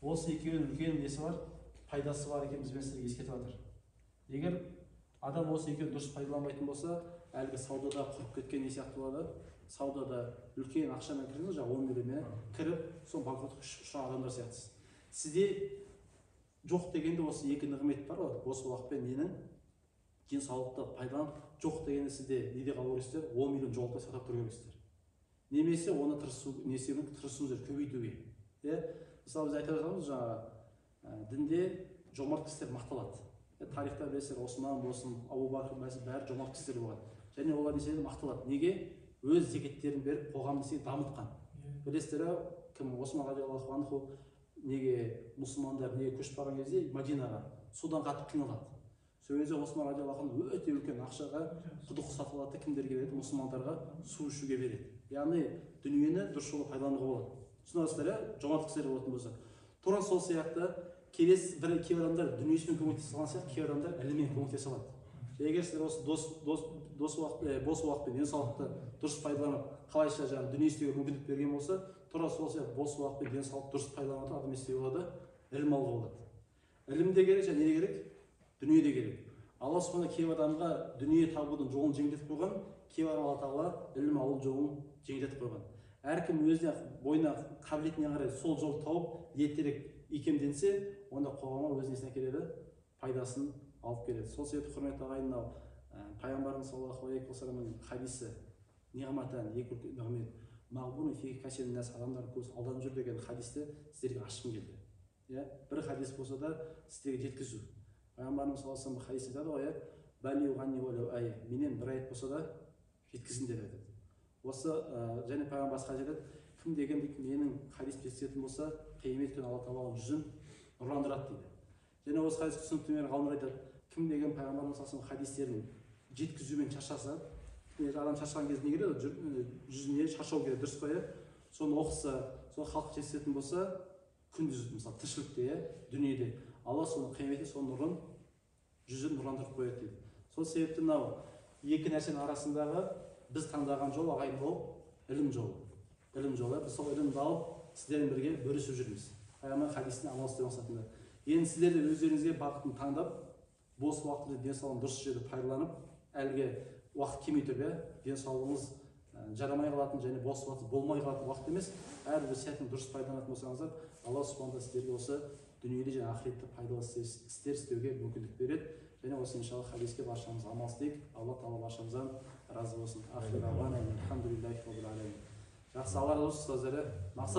Осы екеуінің үлкен несі бар, пайдасы бар екенін бізбен сіздерге ескертіп жатыр. Егер адам осы екеуін дұрыс пайдаланбайтын болса, әлгі саудада құрып кеткен не сияқты болады? Саудада үлкен ақшамен кірдіңіз, жаңағы 10 миллионмен кіріп, соң банкротқа ұшыраған адамдар сияқтысыз. Сізде жоқ дегенде осы екі нығмет бар ғой, бос уақыт пен ненің денсаулықты пайдаланып, жоқ дегенде сізде неде қалу керексіздер? 10 миллион жоғалтпай сақтап тұру керексіздер. Немесе оны тырысу, не істеуге тырысуыңыз керек, көбейтуге. Иә? Мысалы, біз айтып жатамыз жаңағы дінде жомарт кісілер мақталады. Тарихта білесіздер, Осман болсын, Абу Бәкір болсын, бәрі жомарт кісілер болған. Және олар не істеді? Мақталады. Неге? Өз зекеттерін беріп, қоғамды істей дамытқан. Білесіздер, кім Осман радиаллаху анху неге мұсылмандар неге көшіп барған кезде Мадинаға судан қатты қиналады. Сол кезде Осман радиаллаху анху өте үлкен ақшаға құдық сатып алады, кімдерге береді? Мұсылмандарға су ішуге береді. Яғни дүниені дұрыс жолда пайдалануға болады. Түсінесіздер, иә? Жомарт кісілер болатын болса. Тура сол сияқты келесі бір кейбір адамдар дүниесімен көмектесе алған сияқты, кейбір адамдар іліммен көмектесе алады. Егер сіздер осы дос уақыт, бос уақыт пен денсаулықты дұрыс пайдаланып, қалайша жаңағы дүние істеуге мүмкіндік берген болса, тура сол сияқты бос уақыт пен денсаулықты дұрыс пайдаланып адам не істеуге болады? Ілім алуға болады. Ілім де керек, және не керек? Дүние де керек. Алла субхана кейбір адамға дүние табудың жолын жеңілдетіп қойған, кейбір адамға Алла тағала ілім алу жолын жеңілдетіп қойған. Әркім өзіне бойына қабілетіне қарай сол жолды тауып, ертерек икемденсе, онда қоғамға өз несін әкеледі, пайдасын алып келеді. Сол себепті, құрметті ағайын, мынау пайғамбарымыз саллаллаху алейхи уассаламның хадисі, ниғматан, екі үлкен нығмет, мағбунун фи касирин нас, адамдар көбісі алданып жүр деген хадисті сіздерге ашқым келді. Иә, бір хадис болса да сіздерге жеткізу. Пайғамбарымыз саллаллаху алейхи уассалам хадис айтады ғой, иә, баллиғу ғанни уалау ая, менен бір аят болса да жеткізіңдер деп айтады. Осы және пайғамбар басқа айтады, кім деген дейді, менің хадисімді жеткізетін болса, қиямет күні Алла тағала жүзін нұрландырады дейді. Және осы хадис түсініктемен ғалымдар айтады, кім деген пайғамбарымыз саллаллаху алейхи уассалам хадистерін жеткізумен шаршаса, адам шаршаған кезде не келеді? Жүзіне шаршау келеді, дұрыс қой, иә? Соны оқыса, соны халыққа жеткізетін болса, күндіз мысалы тіршілікте, иә, дүниеде Алла соны қияметте соның нұрын, жүзін нұрландырып қояды дейді. Сол себепті мынау екі нәрсенің арасындағы біз таңдаған жол, ағайын, ол ілім жолы. Ілім жолы. Біз сол ілімді алып, сіздермен бірге бөлісіп жүрміз. Пайғамбар хадисіне амал істеу мақсатында. Енді сіздер де өздеріңізге бағытын таңдап, бос уақытты денсаулығын дұрыс жерде пайдаланып, әлгі уақыт келмей тұрып, иә, денсаулығыңыз жарамай қалатын және бос уақыт болмай қалатын уақыт емес, әрбір сәтін дұрыс пайдаланатын болсаңыздар, Алла субхана тағала сіздерге осы дүниеде және ақыретте пайдалы істер істеуге мүмкіндік береді. Және осы иншалла хадиске баршамыз амал істейік. Алла тағала баршамыздан разы болсын. Жақсы, Алла разы болсын, ұстаздар. Мақсат